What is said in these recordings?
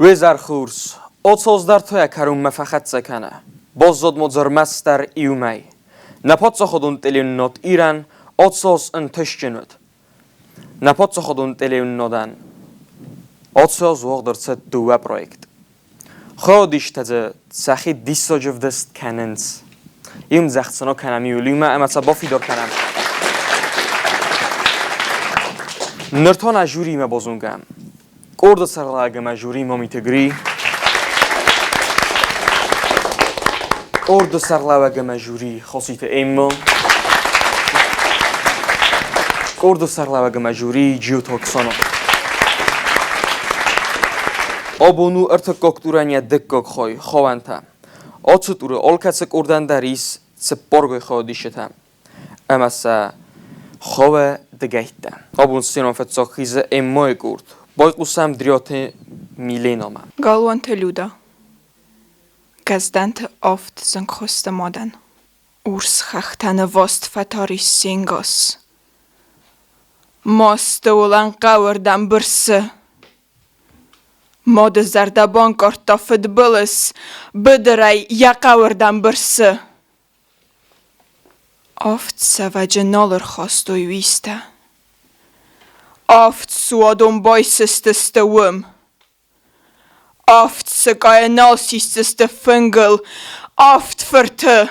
Уезархурс, оцоздартоя карумма фӕхӕццӕ кӕнӕ, боззодмодзор мастар иумӕй. Нӕ паддзахадон телеуынынад Ирӕн оцоз ӕнтыстджын уыд. Нӕ паддзахадон телеуынынадӕн оцоз уагъд ӕрцыд дыууӕ проект. Хъӕудистӕ дзы сӕхи диссаджы вдыст кӕнынц. Иу зӕгъдзӕн кӕнӕм иу ӕмӕ сӕ бафидар кӕнӕм. Ныр та нӕ жюриимӕ базонгӕ. Къорды сӕргълӕууӕг ӕмӕ жюри Мамиты Гри. Къорды сӕргълӕууӕг ӕмӕ жюри Хоситы Эмма. Къорды сӕргълӕууӕг ӕмӕ жюри Джиоты Оксана. Абон у ӕртыккаг турӕн йӕ дыккаг хай, хауӕнтӕ. Ацы туры алкӕцы къордӕн дӕр ис цыппӕргай хайадисджытӕ ӕмӕ сӕ хауы дыгӕйттӕ. Абон сценон фыццаг хизы Эммайы къорд. Байхъусӕм Дриаты Миленамӕ. Галуанты Люда. Гӕздӕнты авд зынгхуысты мадӕн. Урс хӕхтӕ нывӕзт фӕтар ис се нгас. Масты уылӕн хъӕуырдӕм бырсы. Мады зӕрдӕ банкъардта фыдбылыз, быдырӕй йӕ хъӕуырдӕм бырсы. Авд цӕвӕджы нал ӕрхастой уистӕ. Авд суадон байсыстысты уым. Авд сыкъайӕ нал сисдзысты фынгыл авд фырты.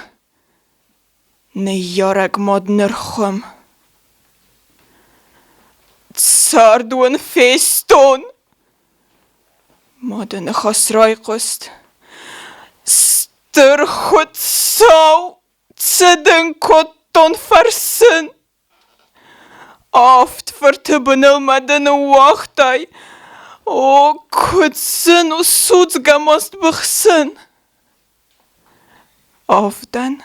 Ныййарӕг мад нырхуым. Цард уын фестон! Мады ныхас райхъуыст. Стыр Хуыцау, цы дын кодтон фӕрсын? Авд фырты быныл мӕ ды ныууагътай. О, куыд зын у судзгӕ маст быхсын! Авдӕн,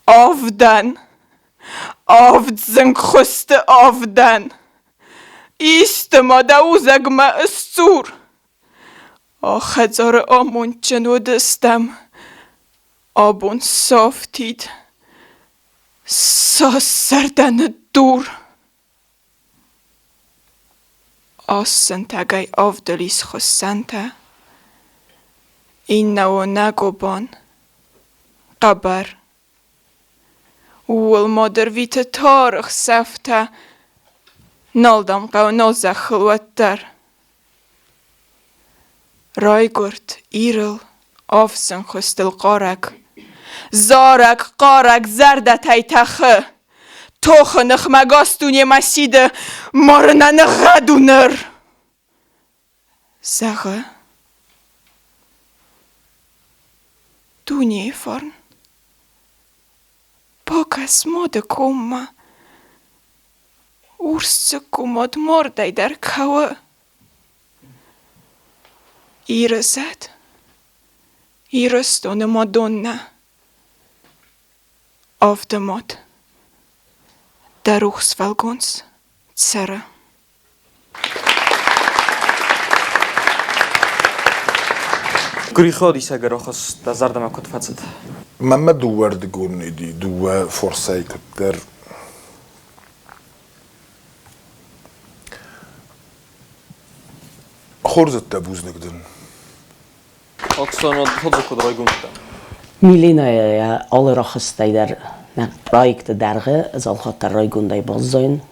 авдӕн, авд зынгхуысты авдӕн! Исты ма дӕ узӕгмӕ ысдзур! О, хӕдзары амондджын уыдыстӕм, абон сафтид, цас зӕрдӕ ныддур. Ассынтӕгӕй авдыл ис хуыссӕнтӕ, иннӕ у нӕ гобан, хъӕбӕр. Ууыл ма дӕр виты тары хсӕвтӕ, нал дам хъӕуы, нал зӕххыл уӕддӕр. Райгуырд Ирыл ӕфсӕнхуызтыл хъарӕг. Зарӕг, хъарӕг зӕрдӕтӕй тӕхы. Тохы ныхмӕ гас дунемӕ сиды, марынӕн ӕгъгъӕд у ныр. Зӕгъы дунейы фарн. Бакӕс мады коммӕ. Урсдзыкку мад мардӕй дӕр кӕуы. Иры зӕд, Ирыстоны Мадоннӕ, авды мад, дӕ рухс фӕлгонц цӕры. Гуырихо диссаги рохс дӕ зӕрдӕмӕ куд фӕцыд? Мӕнмӕ дууӕрдигон иди дууӕ форсӕй куддӕр Хорз бузныг дын. Оксана, ходзы куыд райгонд дӕ? Миленайӕ алы рахызтӕй дӕр нӕ проекты дӕргъы ӕз алхатт райгондӕй баззайын.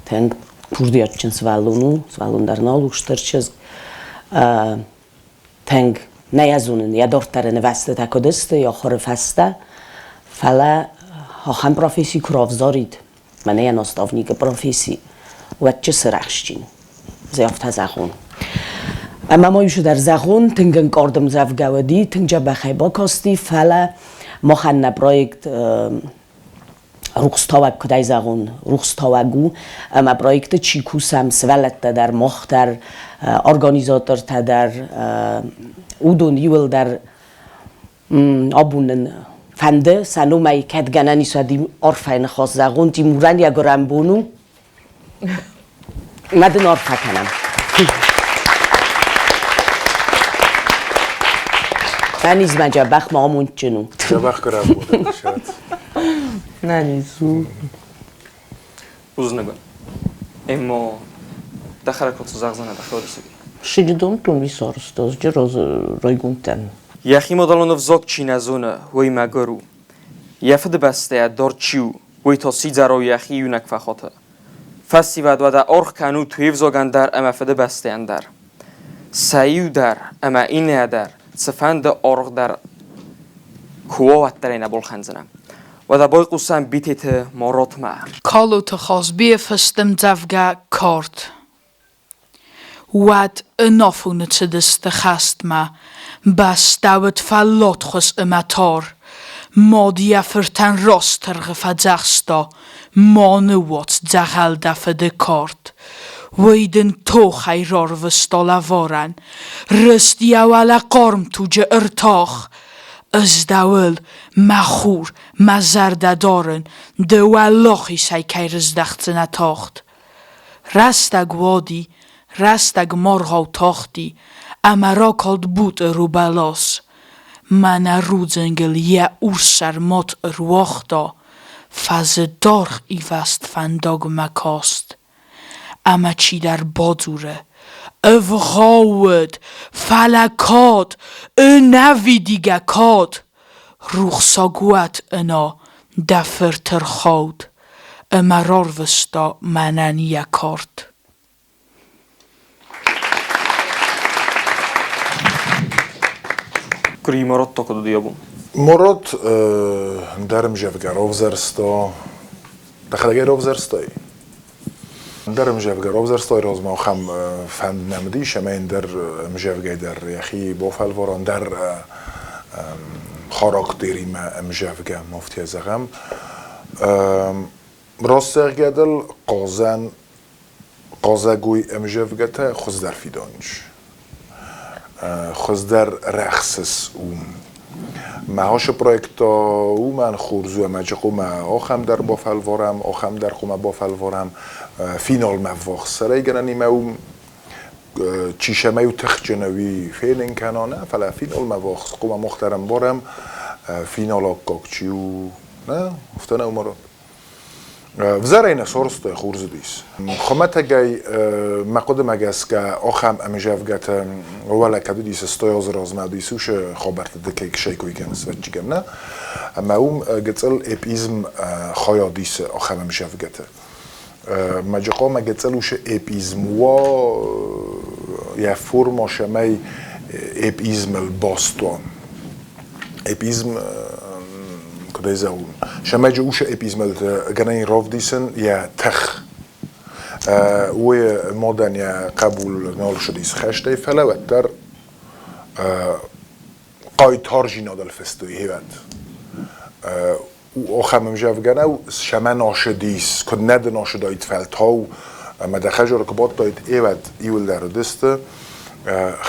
Тынг курдиатджын сывӕллон у, сывӕллон дӕр нал у, стыр чызг. Тынг нӕ йӕ зонын, йӕ дарддӕры нывӕзтытӕ куыд сты, йӕ ахуыры фӕстӕ, фӕлӕ ахӕм професси куы равзарид, мӕнӕ йӕ наставникы професси, уӕд чи сырӕхстин, ӕз афтӕ зӕгъон. Ӕмӕ ма иу дӕр зӕгъон, тынг ӕнкъард ӕмдзӕвгӕ уыди, тынг дзӕбӕхӕй бакасти, фӕлӕ махӕн нӕ проект рухстауӕг, куыд ӕй зӕгъон, рухстауӕг у, ӕмӕ проекты чи кусӕм, сывӕллӕттӕ дӕр, мах дӕр, организатортӕ дӕр, уыдон иуылдӕр абон нын фӕнды сӕ номӕй кӕд гӕнӕн ис, уӕд арфӕйы ныхас зӕгъон, Тимурӕн йӕ гуырӕн бон у. Мӕ дын арфӕ кӕнӕм. Нӕнизмӕ дзӕбӕх ма амондджын у. Дзӕбӕх гуырӕн бон ӕрсад. Нӕниз у. Бузныг. Емо, дӕ хӕрӕг куы зӕгъдзынӕ дӕ хиуӕдисӕг. Шиджы домдтон уый сарӕзта, ӕз райгонд дӕн. Йӕхи мадӕлон ӕвзаг чи нӕ зоны, уый мӕгуыр у. Йӕ фыдыбӕстӕйӕ дард чи у, уый та сидзӕрау йӕхи иунӕг фӕхаты. Фӕсивӕд уӕдӕ аргъ кӕнут уе взагӕн дӕр ӕмӕ фыдыбӕстӕйӕн дӕр. Сӕ иу дӕр ӕмӕ иннӕ дӕр цыфӕнды аргъ дӕр куы уа, уӕддӕр ӕй нӕ балхӕндзынӕ. Уӕдӕ байхъусӕм Битеты Маротмӕ. Калоты Хазбийы фыст ӕмдзӕвгӕ «Кард». Уӕд ӕнафоны цыдысты хӕстмӕ, бӕстӕ уыд фӕлладхуыз ӕмӕ тар. Мад йӕ фыртӕн раст тыргъы фӕдзӕхста: Ма ныууадз дзӕгъӕл дӕ фыды кард. Уый дын тохӕй рарвыста лӕварӕн, рыст йӕ уӕлӕ хъарм туджы ӕртах. Ӕз дӕуыл, мӕ хур, мӕ зӕрдӕ дарын, ды уӕлахизӕй кӕй рыздӕхдзынӕ тагъд. Рӕстӕг уади, рӕстӕг маргъау тахти, ӕмӕ ракалд бутъыру бӕлас. Мӕнӕ рудзынгыл йӕ урссӕр мад ӕруагъта, фӕзы даргъ ивӕзт фӕндагмӕ каст. Ӕмӕ чидӕр бадзуры: Ӕвгъау уыд, фӕлӕ кад, ӕнӕвидигӕ кад! Рухсаг уӕд ӕна дӕ фырты рхауд, ӕмӕ рарвыста мӕнӕн йӕ кард. Кури Морот то куыд уыди абон? Морот ӕндӕр ӕмзӕвгӕ равзӕрста. Дӕхӕдӕг ӕй равзӕрстай? Ӕндӕр ӕмзӕвгӕ равзӕрстай размӕ ахӕм фӕнд нӕм уыдис, ӕмӕ ӕндӕр ӕмзӕвгӕй дӕр йӕхи бафӕлвара, ӕндӕр характеримӕ ӕмзӕвгӕ, афтӕ зӕгъӕм. Раст зӕгъгӕ дыл хъазӕн хъазӕгой ӕмзӕвгӕтӕ хуыздӕр фидӕн ис. Хуыздӕр рӕхсыс у. Мӕ ацы проект уымӕн хорз у, ӕмӕ хъуамӕ ахӕм дӕр бафӕлварӕм, ахӕм дӕр хъуамӕ бафӕлварӕм. Финалмӕ ввахс сӕрӕйгӕнӕнимӕ у, чи сӕмӕй у тыхджын, уый фенын кӕна нӕ, фӕлӕ финалмӕ ввахс хъуамӕ мах дӕр ӕмбарӕм, финал аккаг чи у, нӕ, афтӕ нӕу, Марат? Взӕрӕй нӕ сорстой хурдзыдис. Хуымӕтӕгӕй мӕ хъуыдымӕ гӕсгӕ ахӕм ӕмзӕвгӕтӕ уӕлӕ кӕд уыдис стой азы размӕ уыдис уыцы хабӕртты ды кӕй кӕй кой кӕныс ӕвӕццӕгӕн нӕ. Ӕмӕ уым гыццыл эпизм хайад исы ахӕм ӕмзӕвгӕты. Мӕджыхъомӕ гыццыл уыцы эпизм уа йӕ форма сӕмӕй эпизмыл баст уа. Эпизм куыд ӕй зӕгъон, сӕмӕджы усы эпизмӕлты гӕнӕн равдисын йӕ тых. Уый мадӕн йӕ хъӕбул нал ссыдис хӕстӕй, фӕлӕ уӕддӕр хъайтардзинадыл фыстой хевӕд. Ахӕм ӕмзӕвгӕ нӕу, сӕмӕн ацыдис, куыд нӕ дын ацыдаид фӕлтау, ӕмӕ дӕ хӕдзары куы бадтаид, ӕвӕд иуылдӕр уыдысты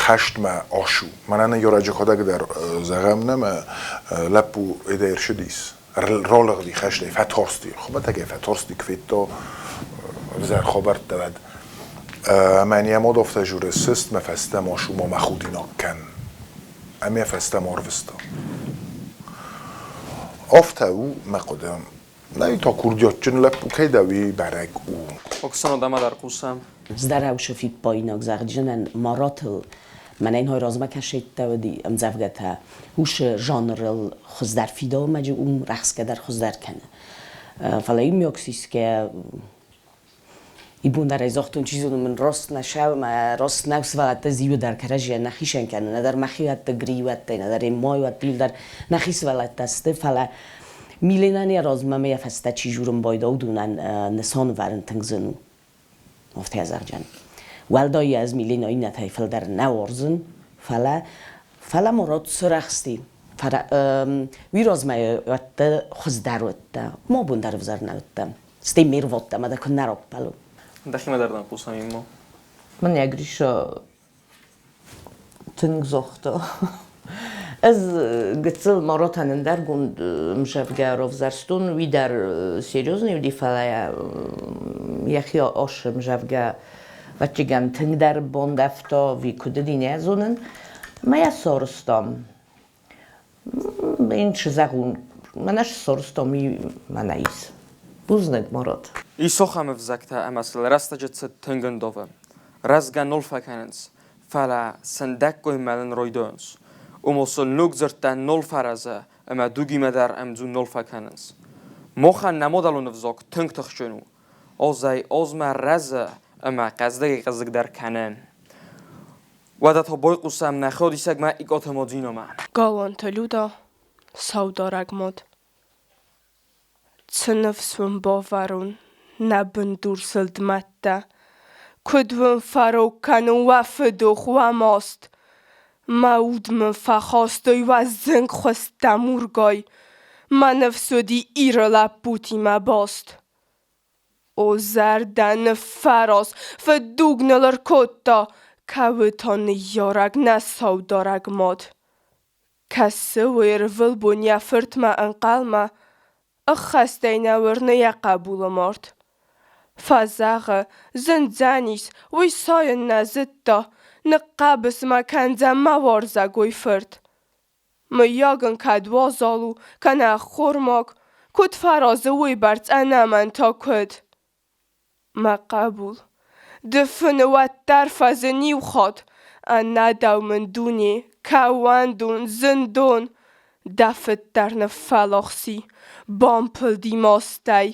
хӕстмӕ ацу. Мӕнӕн ныййарӕджы хӕдӕг дӕр зӕгъӕм нӕ, мӕ лӕппу эдӕй ӕрцыдис, ралыгъди хӕстӕй, фӕтарсти, хуымӕтӕгӕй фӕтарсти, куы федта ӕвзӕр хабӕрттӕ, уӕд. Ӕмӕ йын йӕ мад афтӕ дзуры, сыст мӕ фӕстӕмӕ ацу, ма мӕ худинаг кӕн. Ӕмӕ фӕстӕмӕ арвыста. Афтӕ у мӕ хъуыды. Нӕй та курдиатджын лӕппу кӕй дӕ, уый бӕрӕг у. Оксана, дӕмӕ дӕр хъусӕм. Здӕрӕусы фиппаинаг зӕгъджынӕн Маратыл мӕнӕн хой размӕ кӕсӕйттӕ уыди ӕмдзӕвгӕтӕ усы жанрыл хуыздӕр фидауымӕджы ум рӕхсгӕ дӕр хуыздӕр кӕны. Фӕлӕ имёксисгӕ Ибон дӕр ӕй загътон, чи зоны мын раст нӕ сӕумӕ, раст нӕ сывӕллӕттӕ зиуы дӕр кӕрӕдзийӕн нӕ хицӕн кӕны, нӕдӕр мӕхиуӕтты гриуӕттӕй, нӕдӕр ӕммайуӕтты иу дӕр нӕхи сывӕллӕттӕ сты, фӕлӕ Миленӕн йӕ размӕ ӕмӕ йӕ фӕстӕ чи журын байдыдта, уыдонӕн нысан ӕвӕрын тынг зын у. Афтӕ зӕгъджын. Уӕлдай йӕ ӕз Миленӕ иннӕтӕй фылдӕр нӕ уарзын, фӕлӕ фӕлӕ Мурат сырӕхсти. Уый размӕ уӕдта хуыздӕр уыдтӕ, ма бон дӕр ӕвзӕр нӕ уыдтӕ. Стӕй ме рвадтӕ ӕмӕ дӕ куыннӕ раппӕлон. Дӕхимӕ дӕр дӕм хъусӕм иммо. Мӕнӕ Гриша тынг загъта. Ӕз гыццыл Маротӕн ӕндӕргонд ӕмзӕвгӕ равзӕрстон, уый дӕр серьезный уыди, фӕлӕ йӕхи асы ӕмзӕвгӕ ӕвӕццӕгӕн тынгдӕр бандӕвта, ӕви куыд уыди, нӕ зонын. Ӕмӕ йӕ сарӕзтам. Ин цы зӕгъун, мӕнӕ ссорстом мӕнӕ ис. Бузныг, Мурат. Ис ахӕм ӕвзӕгтӕ ӕмӕ сыл рӕстӕджы цыд тынг ӕндавы. Рӕзгӕ нал фӕкӕнынц. Фӕлӕ сындӕггай мӕлын райдайынц. Ома сыл ног дзырдтӕ нал фӕразы ӕмӕ дугимӕ дӕр ӕмдзу нал фӕкӕнынц. Махӕн нӕ мадӕлон ӕвзаг тынг тыхджын у. Азӕй-азмӕ рӕзы ӕмӕ хъӕздыгӕй-хъӕздыгдӕр кӕны. Уӕдӕ та байхъусӕм нӕ хиадисӕгмӕ Икъаты Мадинӕмӕ. Галуанты Люда, саударӕг мад. Цы ныфс уын бавӕрон, нӕ бындурзылд мӕдтӕ? Куыд уын фӕрог кӕнон уӕ фыдох, уӕ маст? Мӕ уд мын фӕхастой уӕ зынгхуыстӕ мургай, Мӕ ныфс уыди Иры лӕппутимӕ баст. О зӕрдӕ, ныффӕраз, фыддуг ныл ӕркодта, Кӕуы та ныййарӕг нӕ саударӕг мад. Кӕсы уый ӕрвылбон йӕ фыртмӕ ӕнхъӕлмӕ, ӕххӕстӕй нӕ уырны йӕ хъӕбулы мард. Фӕзӕгъы, зындзӕнис, уый сайын нӕ зыдта, ныхъхъӕбыс мӕ кӕндзӕн мӕ уарзӕгой фырт. Мыййаг ын кӕд уазал у, кӕнӕ ӕххормаг, куыд фӕразы уыйбӕрц ӕнӕмӕн та куыд? Мӕ хъӕбул, ды фыны уӕддӕр фӕзын иу хатт, ӕнӕдӕу мын дуне, кӕуӕндон, зындон. Дӕ фыд дӕр ныффӕлахси, бампылди мастӕй.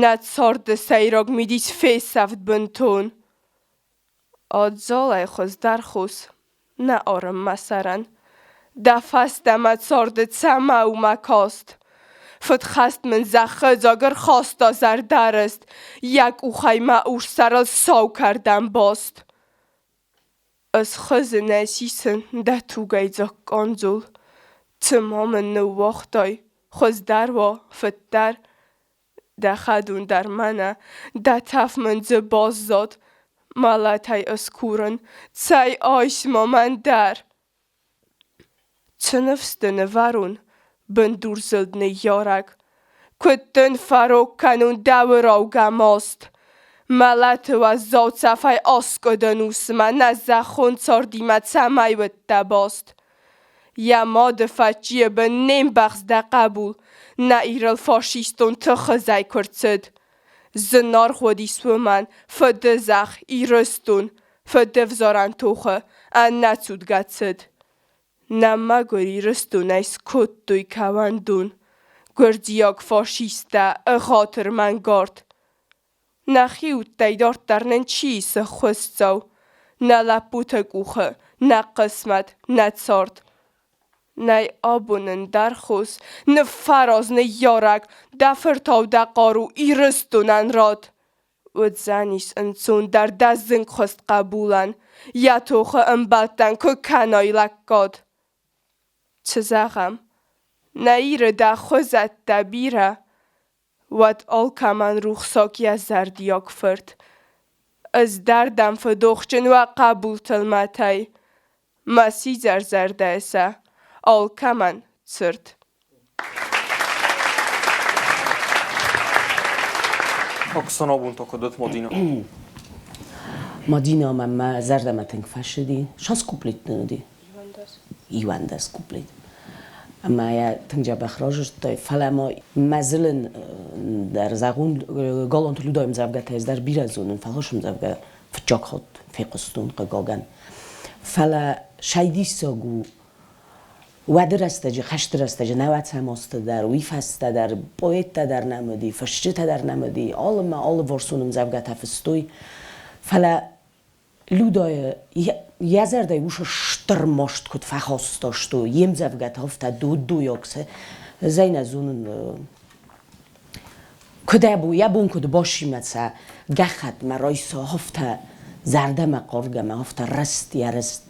Нӕ царды сӕйраг мидис фесӕфт бынтон. Адзалӕй хуыздӕр хос нӕ арын мӕ сӕрӕн. Дӕ фӕстӕ мӕ царды цӕмӕ у мӕ каст? Фыдхӕст мын зӕххы дзаг ӕрхаста зӕрдӕрыст, Йӕ къухӕй мӕ урс сӕрыл сау кӕрдӕн баст. Ысхъызынӕй сисын дӕ тугӕйдзаг къандзол. Цыма мын ныууагътай, хуыздӕр уа, фыддӕр, Дӕ хӕдон дӕр мӕнӕ, дӕ тӕф мын дзы баззад. Мӕлӕтӕй ыскурын, цӕй айс ма мӕн дӕр. Цы ныфс дын ӕвӕрон, бындурзылд ныййарӕг? Куыд дын фӕрог кӕнон дӕ уыраугӕ маст? Мӕлӕты уӕззау цӕфӕй аскъуыд ӕнусмӕ нӕ зӕххон цардимӕ цӕмӕй уыдтӕ баст? Йӕ мады фӕччийы бын не мбӕхст дӕ хъӕбул, нӕ Ирыл фашистон тыхы зӕй куы рцыд. Зынаргъ уыдис уымӕн фыдызӕхх, Ирыстон, фыдывзарӕн тохы ӕнӕцудгӕ цыд. Нӕ мӕгуыр Ирыстонӕй скодтой кӕуӕндон, гуырдзиаг фашисттӕ ӕгъатыр мӕнгард. Нӕхи удтӕй дарддӕр нын чи исы хуысцау? Нӕ лӕппуты къухы, нӕ хъысмӕт, нӕ цард. Нӕй абон ӕндӕр хос, ныффӕраз ныййарӕг, дӕ фыртау дӕ хъару Ирыстонӕн ратт. Уыдзӕнис ӕнцондӕр дӕ зынгхуыст хъӕбулӕн, йӕ тохы ӕмбӕлттӕн куы кӕнай лӕггад. Цы зӕгъӕм, нӕ Иры дӕ хуызӕттӕ бирӕ, Уӕд алкӕмӕн рухсаг йӕ зӕрдиаг фырт. Ӕз дӕр дӕм фыдохджын уӕ хъӕбултыл мӕтӕй. Мӕ сидзӕр зӕрдӕйы сӕ алкӕмӕн цырт. Оксанобунто кодот Мадина. Мадина мӕм мӕ зӕрдӕмӕ тынг фӕцыди. Ссӕдз куплет нын уыди. Иуӕндӕс куплет. Ӕмӕ йӕ тынг дзӕбӕх разырдтай. Фӕлӕ ма мӕ зылын дӕр зӕгъон, Галанты Людайы ӕмдзӕвгӕтӕ ӕз дӕр бирӕ зонын, фӕлӕ ӕмдзӕвгӕ фыццаг хатт фехъуыстон, хъыгагӕн. Фӕлӕ сай диссаг у, уӕды рӕстӕджы, хӕсты рӕстӕджы нӕуӕдзӕм азты дӕр, уый фӕстӕ дӕр поэттӕ дӕр нӕм уыди, фысджытӕ дӕр нӕм уыди, алы ӕмӕ алыварсон ӕмдзӕвгӕтӕ фыстой. Фӕлӕ Людӕйы йӕ зӕрдӕйы уыцы стыр маст куыд фӕхаста, сты йе мдзӕвгӕтӕ афтӕ дудуйаг сӕ ӕз нӕ зонын, куыд йӕ бон куыд басимӕ сӕ гӕххӕтмӕ райса, афтӕ зӕрдӕмӕ хъаргӕмӕ, афтӕ рыст йӕ рыст.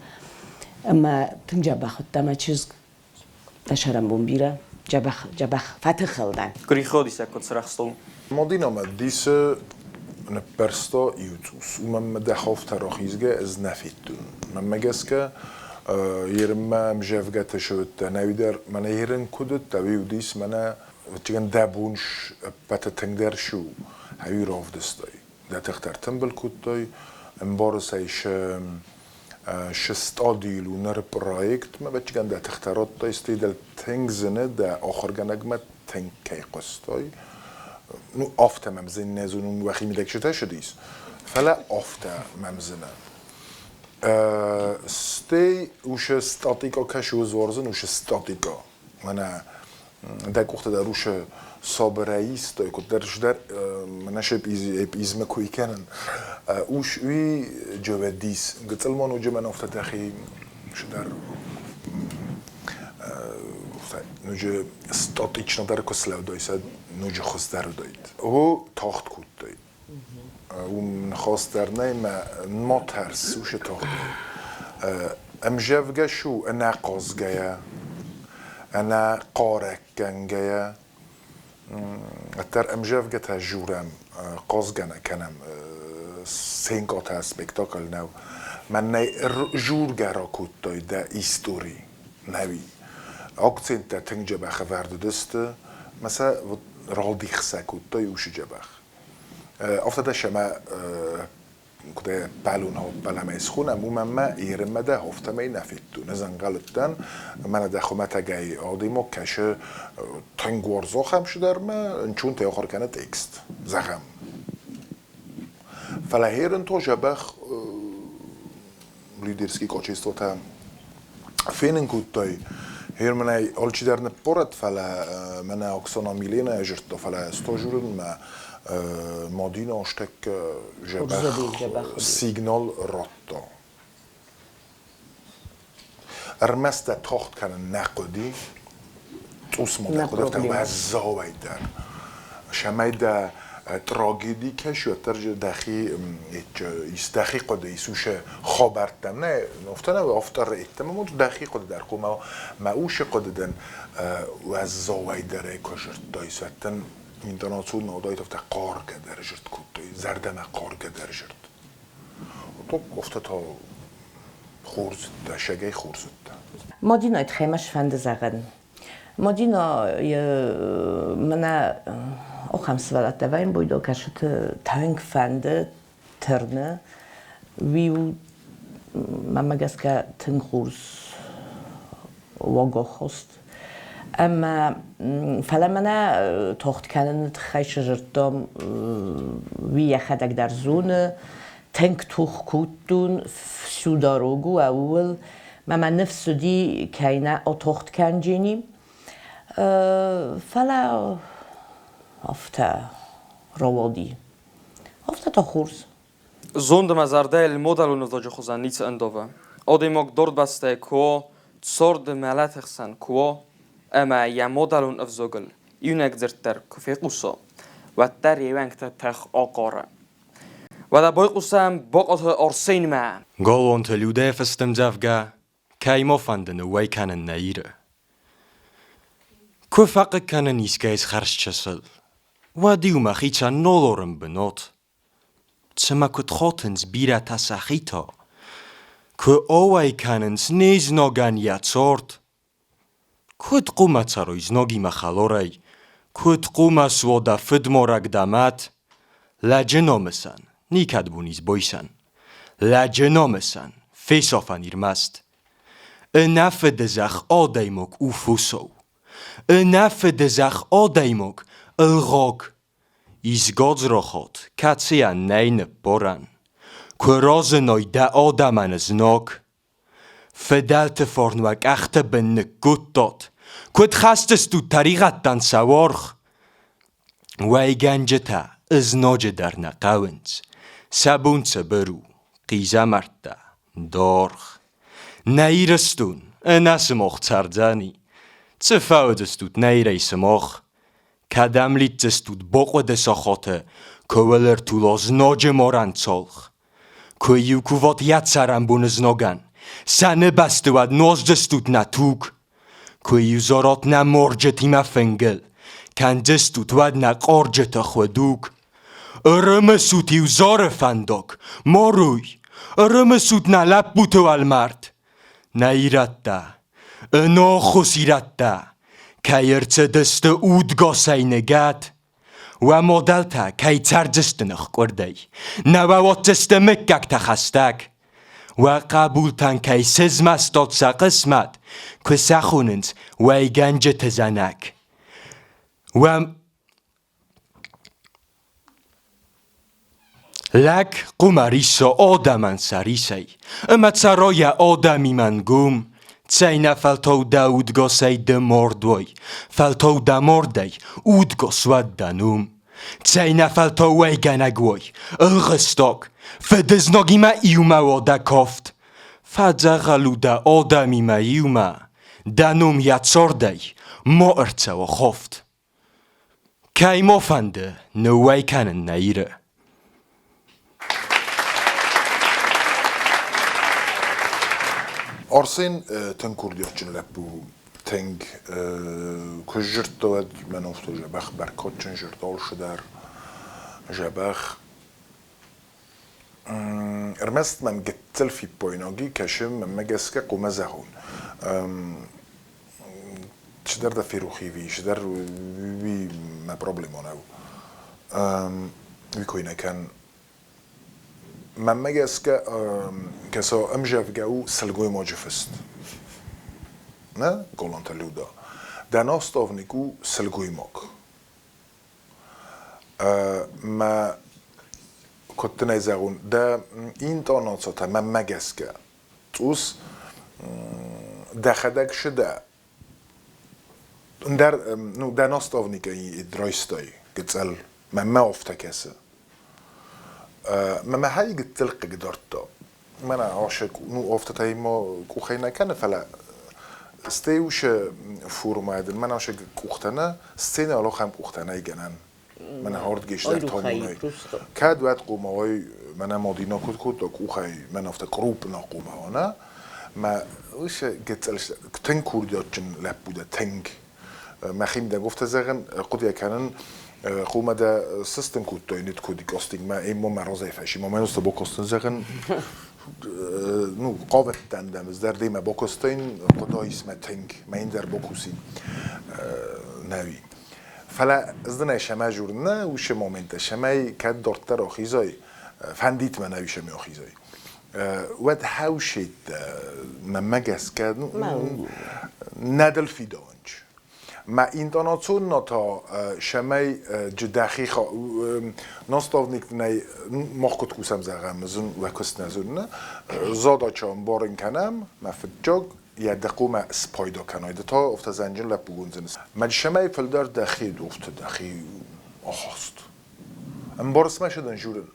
Ӕмӕ тынг дзӕбӕх уыдта мӕ чызг. Дӕ сӕрӕнбон бирӕ, дзӕбӕх, дзӕбӕх фӕтыхыл дӕн. Гриходисӕг куыд сырӕхстыл? Мадинамӕ дисы ныппӕрста иу цъус. Уымӕн мӕ дӕ хафтӕ рахизгӕ ӕз нӕ федтон. Мӕнмӕ гӕсгӕ, ерынмӕ ӕмзӕвгӕтӕ сӕвӕдтӕ ӕнӕуи дӕр мӕнӕ ерын куыд уыд, ӕви уыдис мӕнӕ ӕвӕццӕгӕн дӕ бон ӕппӕты тынгдӕр цы у, ӕви равдыстай. Дӕ тыхтӕ ӕртымбыл кодтай, ӕмбарыс ӕй шы стадийыл у ныры проектмӕ, ӕвӕццӕгӕн дӕ тыхтӕ радтай, стӕй дӕ тынг зыны, дӕ ахуыргӕнӕгмӕ тынг кӕй хъуыстай. Ну, афтӕ мӕм зын нӕ зонын, уӕхи мидӕг цы тӕсыдис, фӕлӕ афтӕ мӕм зыны. Стӕй уышы статикъа кӕсы уарзын уышы статикъа. Мӕнӕ дӕ къухтӕ дӕр уышы сабырӕй истой, куыддӕр сдӕр мӕнӕ се эпизмӕ куы кӕнын. Ус уый джеведис. Гыцъылмон уджы мӕн офтӕ дӕхи сдӕр ноджы статично дӕр куы слӕудой, сӕ ноджы хуыздӕр уыдаид. О, тагъд кодтой. Уым ныхас дӕр нӕй, мӕ ма тӕрс уышы тагъдӕй. Ӕмзӕвгӕ шу ӕнӕхъазгӕйӕ, ӕнӕхъарӕггӕнгӕйӕ. Ӕддӕр ӕмзӕвгӕтӕ журӕм, хъазгӕ нӕ кӕнӕм, сценкӕтӕ спектакль нӕу. Мӕнӕй жургӕ ракодтай дӕ истори, нӕуи. Акценттӕ тынг дзӕбӕх ӕвӕрд уыдысты, мӕ сӕ вот ралдих сӕ кодтай уышы дзӕбӕх. Афтӕ дӕ сӕмӕ куыд ӕппӕлон хоппӕлӕмӕй схонӕм, уымӕн мӕ ерынмӕ дӕ афтӕмӕй нӕ федтон. Ӕз ӕнхъӕлдтӕн, мӕнӕ дӕ хуымӕтӕгӕй адӕймаг кӕсы тынг уарзохӕм цыдӕрмӕ, ӕнцонтӕй ахуыр кӕны текст, зӕгъӕм. Фӕлӕ херын то дзӕбӕх лидерский качествотӕ фенын кодтай. Гьер мӕнӕй алчидӕр ныппорӕд, фӕлӕ мӕнӕ Оксана Милена зырдта, фӕлӕ стожурынмӕ Мадина астӕккӕ дзӕбӕх сигнал радта. Ӕрмӕст дӕ тагъд кӕнын нӕ хъуыди, цъус ма дӕ хъуыди, афтӕ уӕззауӕй дӕр. Цӕмӕй дӕ трагеди кӕсы, уӕддӕр дӕхи дӕхи хъуыды исусе хабӕрттӕм нӕ, афтӕ нӕ, афтӕ ӕттӕм дӕхи хъуыды дӕр хъуамӕ мӕ усы хъуыды дын уӕззауӕй дӕр ӕй куы зырдтай, сӕттын интонацион уыдаид афтӕ хъаргӕ дӕр зырд кодтой, зӕрдӕмӕ хъаргӕ дӕр зырд. Афтӕ та хорз уыдтӕ, сӕгӕй хорз уыдтӕ. Мадинӕ тхӕмӕ сфӕнды зӕгъын. Мадина мӕнӕ ахӕм сывӕллӕттӕ вӕййын буйдо кӕсыты тынг фӕнды тырны. Уый у мӕнмӕ гӕсгӕ тынг хорз уагахаст. Ӕмӕ фӕлӕ мӕнӕ тохт кӕныны тыххӕй сызырдтон, уый йӕхӕдӕг дӕр зоны, тынг тох кодтон всю дорогу ӕууыл. Мӕ мӕ ныфс уыди, кӕй нӕ отохт кӕнджени. Фӕлӕ афтӕ рауади. Афтӕ та хорз. Зонд ӕмӕ зӕрдӕйыл модӕлон ӕвзаджы хуызӕн ницы ӕндавы. Адӕймаг дордбастӕй куы уа, царды мӕлӕты хсӕн куы уа ӕмӕ йӕ модӕлон ӕвзагыл иунӕг дзырд дӕр куы фехъуса, уӕддӕр йе уӕнгтӕ тых ахъары. Уӕдӕ байхъусӕм Бокъоты Арсенмӕ. Голлонты Людӕ фыстӕмдзӕвгӕ Кӕй ма фӕнды ныууӕй кӕнын нӕ Иры? Куы фӕхъыг кӕнын искӕй хӕрзчысыл, уӕд-иу мӕхицӕн нолорын бынат. Цымӕ куыд хотынц бирӕтӕ сӕхи та? Куы оуӕй кӕнынц не знагӕн йӕ цорт? Куыд хъуамӕ цӕрой знагимӕ хӕларӕй? Куыд хъуамӕ суа дӕ фыдмарӕг дӕ мад? Лӕджы намысӕн никӕд бон ис байсӕн. Лӕджы намысӕн фесафӕн ӕрмӕст. Ӕнӕ фыдызӕхх адӕймаг у фосау. Ӕнӕ фыдызӕхх адӕймаг ӕлгъаг. Ис гадзрахат, кӕцыйӕн нӕй ныббарӕн. Куы разыной дӕ адӕмӕн знаг, Фыдӕлты фарн уӕ къӕхты бын ныккодтат, куыд хӕсдзыстут тӕригъӕдтӕн сӕ уаргъ? Уӕйгӕнджытӕ ызноджы дӕр нӕ хъӕуынц, сӕ бон цыбыр у, хъизӕмӕрттӕ, даргъ. Нӕ Ирыстон ӕнӕ сымах цӕрдзӕни, цы фӕуыдзыстут нӕ Ирӕй сымах? Кӕдӕм лидздзыстут бахъуыды сахаты, куы уыл ӕртула знаджы марӕн цалх? Куы-иу куват йӕ цӕрӕнбоны знагӕн, сӕны бӕсты уӕд ноздзыстут нӕ туг. Куы-иу зарат нӕ марджытимӕ фынгыл, кӕндзыстут уӕд нӕ къорджыты хуыдуг. Ӕрымысут-иу Зары фӕндаг, маруй, ӕрымысут нӕ лӕппуты уӕлмӕрд. Нӕ ирӕттӕ, ӕнаххос ирӕттӕ, кӕй ӕрцыдысты удгасӕй ныгӕд, Уӕ модӕлтӕ кӕй цӕрдзысты ныхкъуырдӕй, нӕ уӕ уадздзысты мыггӕгтӕ хӕстӕг. Уӕ хъӕбултӕн кӕй сызмӕстат сӕ хъысмӕт, куы сӕ хонынц уӕйгӕнджыты зӕнӕг. Уӕ Лӕг хъумӕ риссо одӕмӕн сӕ рисӕй, ӕмӕ цӕройӕ одӕми мӕнгум. Цӕйнӕфӕлтау дӕ удгосӕй ды морд уой, фӕлтау дӕ мордӕй удгос уӕд дӕ ном. Цӕйнӕфӕлтау уӕйгӕнӕг уой, ӕлгъыстаг, фыдызнагимӕ иумӕ уа дӕ кафт. Фӕдзӕгъӕл у дӕ адӕмимӕ иумӕ, дӕ ном йӕ цардӕй ма ӕрцӕуа хафт. Кӕй ма фӕнды ныууӕй кӕнын нӕ Иры? Арсен тынг курдиатджын лӕппу, тынг куы сдзырдта, уӕд мӕ нофто дзӕбӕх бӕркадджын зӕрдӕ алцыдӕр дзӕбӕх. Ӕрмӕст мӕм гыццыл фиппаинаги кӕсы, мӕнмӕ гӕсгӕ хъуамӕ зӕгъон. Чидӕр дӕ ферох ӕви чидӕр уый мӕ проблема нӕу. Уый кой нӕ кӕн. Мӕнмӕ гӕсгӕ, кӕса ӕмзӕвгӕ у сылгоймаджы фыст. Нӕ, Галанты Люда? Дӕ наставник у сылгоймаг. Мӕ куд дин ӕй зӕгъун, дӕ интонацитӕ мӕнмӕ гӕсгӕ цъус дӕхӕдӕг шы дӕ ӕндӕр ну дӕ наставникӕй райстай гыццыл мӕнмӕ афтӕ кӕсы. Мӕ мӕхӕй гыццыл хъыгдардта. Мӕнӕ ашӕ ну афтӕтӕй ма къухӕй нӕ кӕны, фӕлӕ стӕй уышы формӕ дын мӕнӕ ашӕ къухтӕ нӕ, сценӕ алохӕм къухтӕ нӕй гӕнӕн. Мӕнӕ ардгестӕр томонӕй. Кӕд уӕд къумауӕй мӕнӕ Мадина куыд кодта къухӕй, мӕнӕ афтӕ крупно къумауа, нӕ? Мӕ уышы гыццыл тынг курдиатджын лӕппу дӕ, тынг. Мӕхимидӕг афтӕ зӕгъын, хъуыдыйӕ кӕнын, хъумӕ дӕ сыстын кодтой нит куди костингмӕ, ӕмӕ мӕ разӕй фӕси. Мӕ мӕ бакостын зӕгъын, ну, хъавыдтӕн дӕм, ӕз дӕр демӕ бакостын, хъуыдайыс мӕ тынг, мӕ ин дӕр бакусин. Нӕуи. Фӕлӕ ӕз дын ӕй сӕмӕ журн нӕ уыцы моменттӕ, сӕмӕй кӕд дарддӕр ахизай, фӕндит мӕ нӕуи сӕмӕ ахизай. Уӕд хӕусеттӕ мӕнмӕ гӕсгӕ нӕ дыл фидауынч. Мӕ интонацион та сӕмӕй джидӕхи наставник нӕй мах куыд кусӕм зӕгъӕм, зын уӕ куыст нӕ зоны. Задача ӕмбарын кӕнӕм, мӕ фыццаг йӕ дӕхъомӕ спайда кӕнай. Ды та афтӕ зӕнджын лӕппугонд зыныс. Мӕ сӕмӕй фылдӕр дӕхи дохты дӕхи ахаст. Ӕмбарыс мӕ дын журын.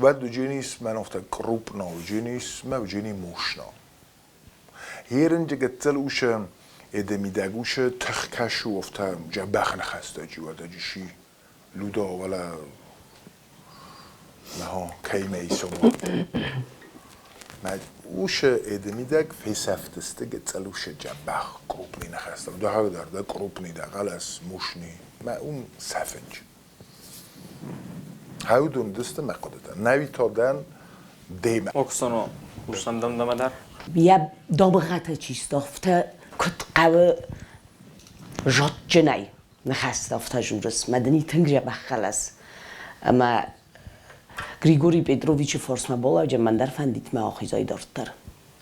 Уӕд уыдженис мӕн афтӕ крупно, уыдженис мӕ уыджени мощно. Ерынджы гыццыл усы эдемидӕг усы тых кӕсы афтӕ джӕбӕх ныхӕстӕджы уӕдӕджы си Людо уӕлӕ нӕхо кӕимӕ исомо. Мӕ усы эдемидӕг фесӕфтысты гыццыл усы джӕбӕх крупный ныхӕстӕ. Дӕхӕг дӕр дӕ крупный дӕ хъӕлӕс мощный. Мӕ ум сӕфынч. Хӕудун дысты мӕ хъуыдытӕ. Нӕуи та дӕн демӕ. Оксано, хъусӕм дӕм дӕмӕ дӕр. Йӕ дамгъӕтӕ чи сты, куыд хъӕуы зондджынӕй ныхӕстӕ афтӕ журыс. Мӕ дын тынг дзӕбӕх хъӕлӕс. Ӕмӕ Григорий Петровичы форсмӕ балӕуджы мӕн дӕр фӕндид мӕ ахизай дарддӕр.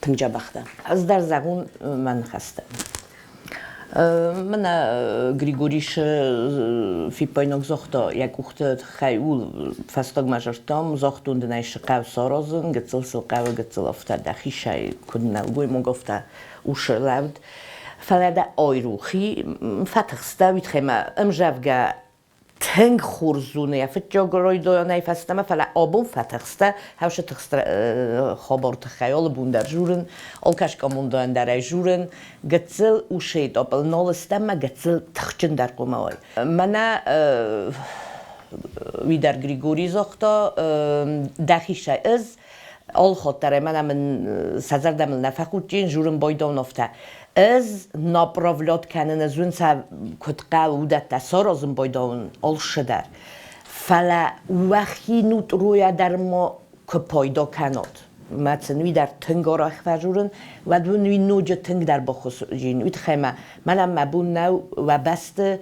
Тынг дзӕбӕх дӕ. Ӕз дӕр зӕгъун мӕ ныхӕстӕ. Мӕнӕ Григорийы фиппайнаг загъта, йӕ къухты тыххӕй у фӕстагмӕ зӕрдтам, загътон дын ӕй цы хъӕуы саразын, гыццыл сыл хъӕуы, гыццыл афтӕ дӕхицӕй куыд нӕлгоймаг, афтӕ усы лӕуд. Фӕлӕ дӕ айрохи, фӕтыхстӕ, уый тыххӕй мӕ ӕмзӕвгӕ тынг хорз зоны йӕ фыццаг райдайӕнӕй фӕстӕмӕ, фӕлӕ абон фӕтыхстӕ, хӕусы тыхст хабар тыххӕй алы бон дӕр журын, алкӕскъамондӕн дӕр ӕй журын, гыццыл усей тъӕпыл нал стӕм мӕ гыццыл тыхджындӕр хъуамӕ уай. Мӕнӕ уый дӕр Григорий загъта, дӕхицӕй ӕз алхатт дӕр мӕнӕ мын сӕ зӕрдӕ мыл нӕ фӕхудтин, журын байдон афтӕ. Ӕз направлят кӕнын, ӕз уын сӕ куыд хъӕуы, уыдӕттӕ саразын байдауын алцыдӕр. Фӕлӕ уӕхи нутъруйӕ дӕр ма куы пайда кӕнат, мӕ сын уый дӕр тынг арӕх фӕжурын, уӕд уын уый ноджы тынгдӕр баххуыс уыдзӕн. Уый тыххӕй мӕ мӕнӕн мӕ бон нӕу уӕ бӕсты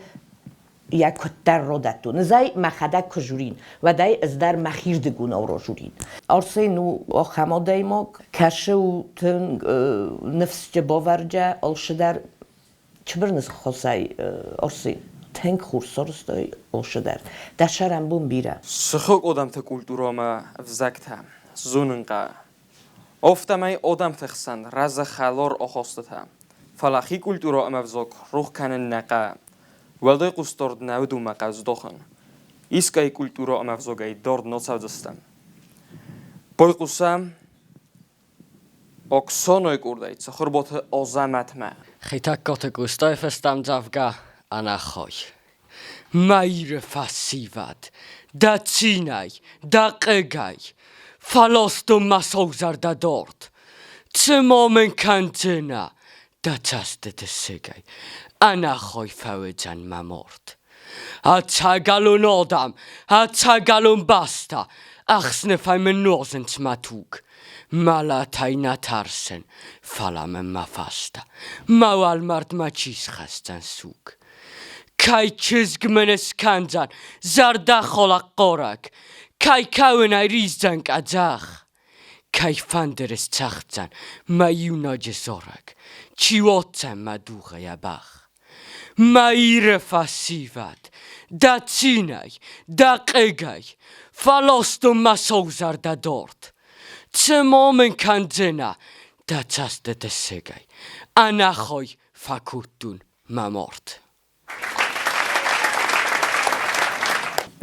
йӕ куыддӕр родӕттон. Ӕз ӕй мӕхӕдӕг куы журин, уӕд ӕй ӕз дӕр мӕхирдыгонау рожурин. Арсен у ахӕм адӕймаг, кӕсы у тынг ныфсджы бавӕрджӕ, алцыдӕр чыбырны хосӕй Арсен. Тынг хорз сарӕзтой ошы дӕр. Дӕ сӕрӕнбон бирӕ. Сыхаг адӕмты культурӕ ӕмӕ ӕвзӕгтӕ зонын хъӕуы. Афтӕмӕй адӕмты хсӕн рӕзы хӕлар ахастытӕ. Фӕлӕ хи культурӕ ӕмӕ ӕвзаг рох кӕнын нӕ хъӕуы. Уӕлдай хъусдард нӕ уыд уымӕ хъӕуы здахын. Искӕй культурӕ ӕмӕ ӕвзагӕй дард нӕ цӕудзыстӕм. Байхъусӕм Оксанайы къордӕй Цыхуырбаты Азӕмӕтмӕ. Хетӕгкаты Къостайы фӕстӕ ӕмдзӕвгӕ Ӕнӕхай. Мӕ Иры фӕсивӕд, дӕ цинӕй, дӕ хъыгӕй, фӕластон мӕ саузӕрдӕ дард. Цыма мын кӕндзынӕ дӕ цӕстыты сыгӕй, ӕнӕхай фӕуыдзӕн мӕ мард. Ӕцӕгӕлон адӕм, ӕцӕгӕлон бӕстӕ, ӕхсныфӕй мын нуазынц мӕ туг. Мӕлӕтӕй нӕ тӕрсын, фӕлӕ мын мӕ фӕстӕ мӕ уӕлмӕрдмӕ чи схӕсдзӕн суг? Кӕй чызг мын ыскӕндзӕн зӕрдӕхалӕг хъарӕг, кӕй кӕуынӕй риздзӕн къӕдзӕх? Кӕй фӕндыр ысцӕгъддзӕн мӕ иунӕджы зарӕг, чи уадздзӕн мӕ дугъы йӕ бӕх? Мӕ Иры фӕсивӕд, дӕ цинӕй, дӕ хъыгӕй, фӕластон мӕ саузӕрдӕ дард. Цыма мын кӕндзынӕ дӕ цӕстыты сыгӕй, ӕнӕхай фӕкодтон мӕ мард.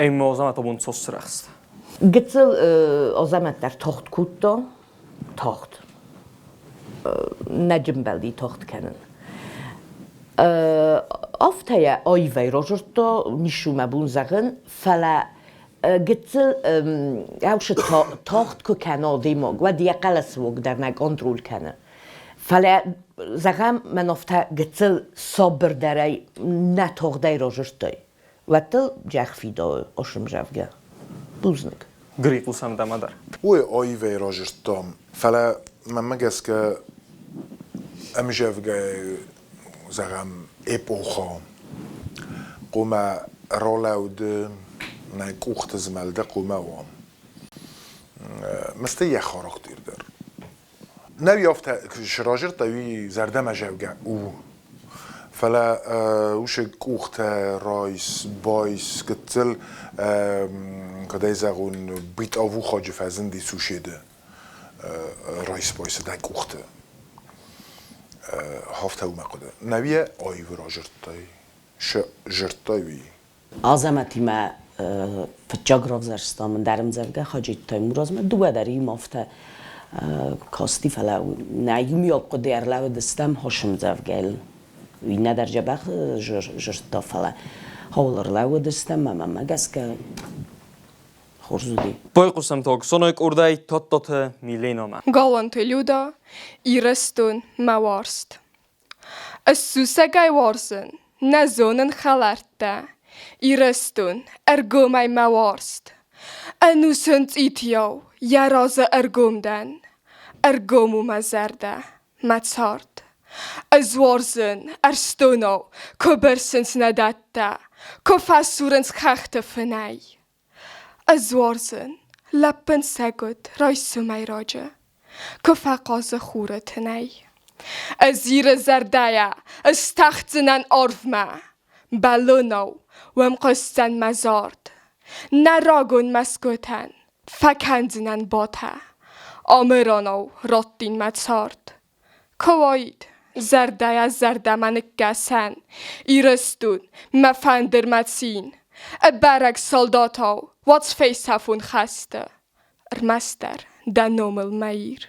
Ӕмӕ Азӕмӕт абон цос сырӕхст. Гыццыл Азӕмӕт дӕр тагъд кодта, тагъд. Нӕ джымбӕлди тагъд кӕнын. Афтӕ йӕ аивӕй разырдта, ницы мӕ бон зӕгъын, фӕлӕ гыццыл ӕвшы тагъд куы кӕна адӕймаг, уӕд йӕ хъӕлӕсы уаг дӕр нӕ контроль кӕны. Фӕлӕ, зӕгъӕм, мӕн афтӕ гыццыл сабырдӕрӕй нӕ тагъдӕй разырдтай, уӕд дыл джах фидауы ӕсымзӕвгӕ. Бузныг. Грихъусӕм дӕмӕ дӕр. Уый аивӕй разырдтам, фӕлӕ мӕнмӕ гӕсгӕ ӕмзӕвгӕйы, зӕгъӕм, эпохӕ хъуамӕ ралӕуды нӕ къухты змӕлды хъуамӕ уа. Мысты йӕ характер дӕр. Нӕ афтӕ сразырдта, уый зӕрдӕмӕзӕугӕ у. Фӕлӕ уыцы къухтӕ райс, байс, гыццыл, куыд ӕй зӕгъон, бытовухаджы фӕзынди суседы райс-байсы дӕ къухты. Афтӕ у мӕ хъуыды. Нӕуи аив разырдтай, сзырдтай уый. Азӕмӕтимӕ фыццаг равзӕрстам ӕндӕр ӕмдзӕвгӕ Хаджеты Таймуразмӕ, дыууӕ дӕр иумӕ афтӕ касти, фӕлӕ нӕ иумиаг хъуыды ӕрлӕууыдыстӕм хосӕмдзӕвгӕйыл. Уый нӕдӕр дзӕбӕх зыдта, фӕлӕ хъӕуыл ӕрлӕууыдыстӕм ӕмӕ мӕ гӕсгӕ хорз уыди. Байхъусӕм Тогсоной къордӕй Тоттоты Миленомӕ. Галуанты Люда, Ирыстон, мӕ уарзт. Ӕз сусӕгӕй уарзын, нӕ зонын хӕлӕрттӕ. Ирыстон, ӕргомӕй мӕ уарзт. Ӕнусон цъитийау йӕ разы ӕргом дӕн. Ӕргом у мӕ зӕрдӕ, мӕ цард. Ӕз уарзын, ӕрсдонау, куы бырсынц нӕ дӕттӕ, куы фӕсурынц хӕхты фынӕй. Ӕз уарзын, лӕппын сӕгуыт райсомӕй раджы, Куы фӕхъазы хуры тынӕй. Ӕз Иры зӕрдӕйӕ ыстӕхдзынӕн арвмӕ, Бӕлонау уӕм хъуысдзӕн мӕ зард. Нӕ рагон мӕсгуытӕн фӕкӕндзынӕн батӕ, Амыранау раттин мӕ цард. Куы уаид зӕрдӕйӕ зӕрдӕмӕ ныккӕсӕн, Ирыстон, мӕ фӕндыр, мӕ цин, Ӕбӕрӕг салдатау уадз фесӕфон хӕсты, Ӕрмӕстдӕр дӕ номыл, мӕ Ир.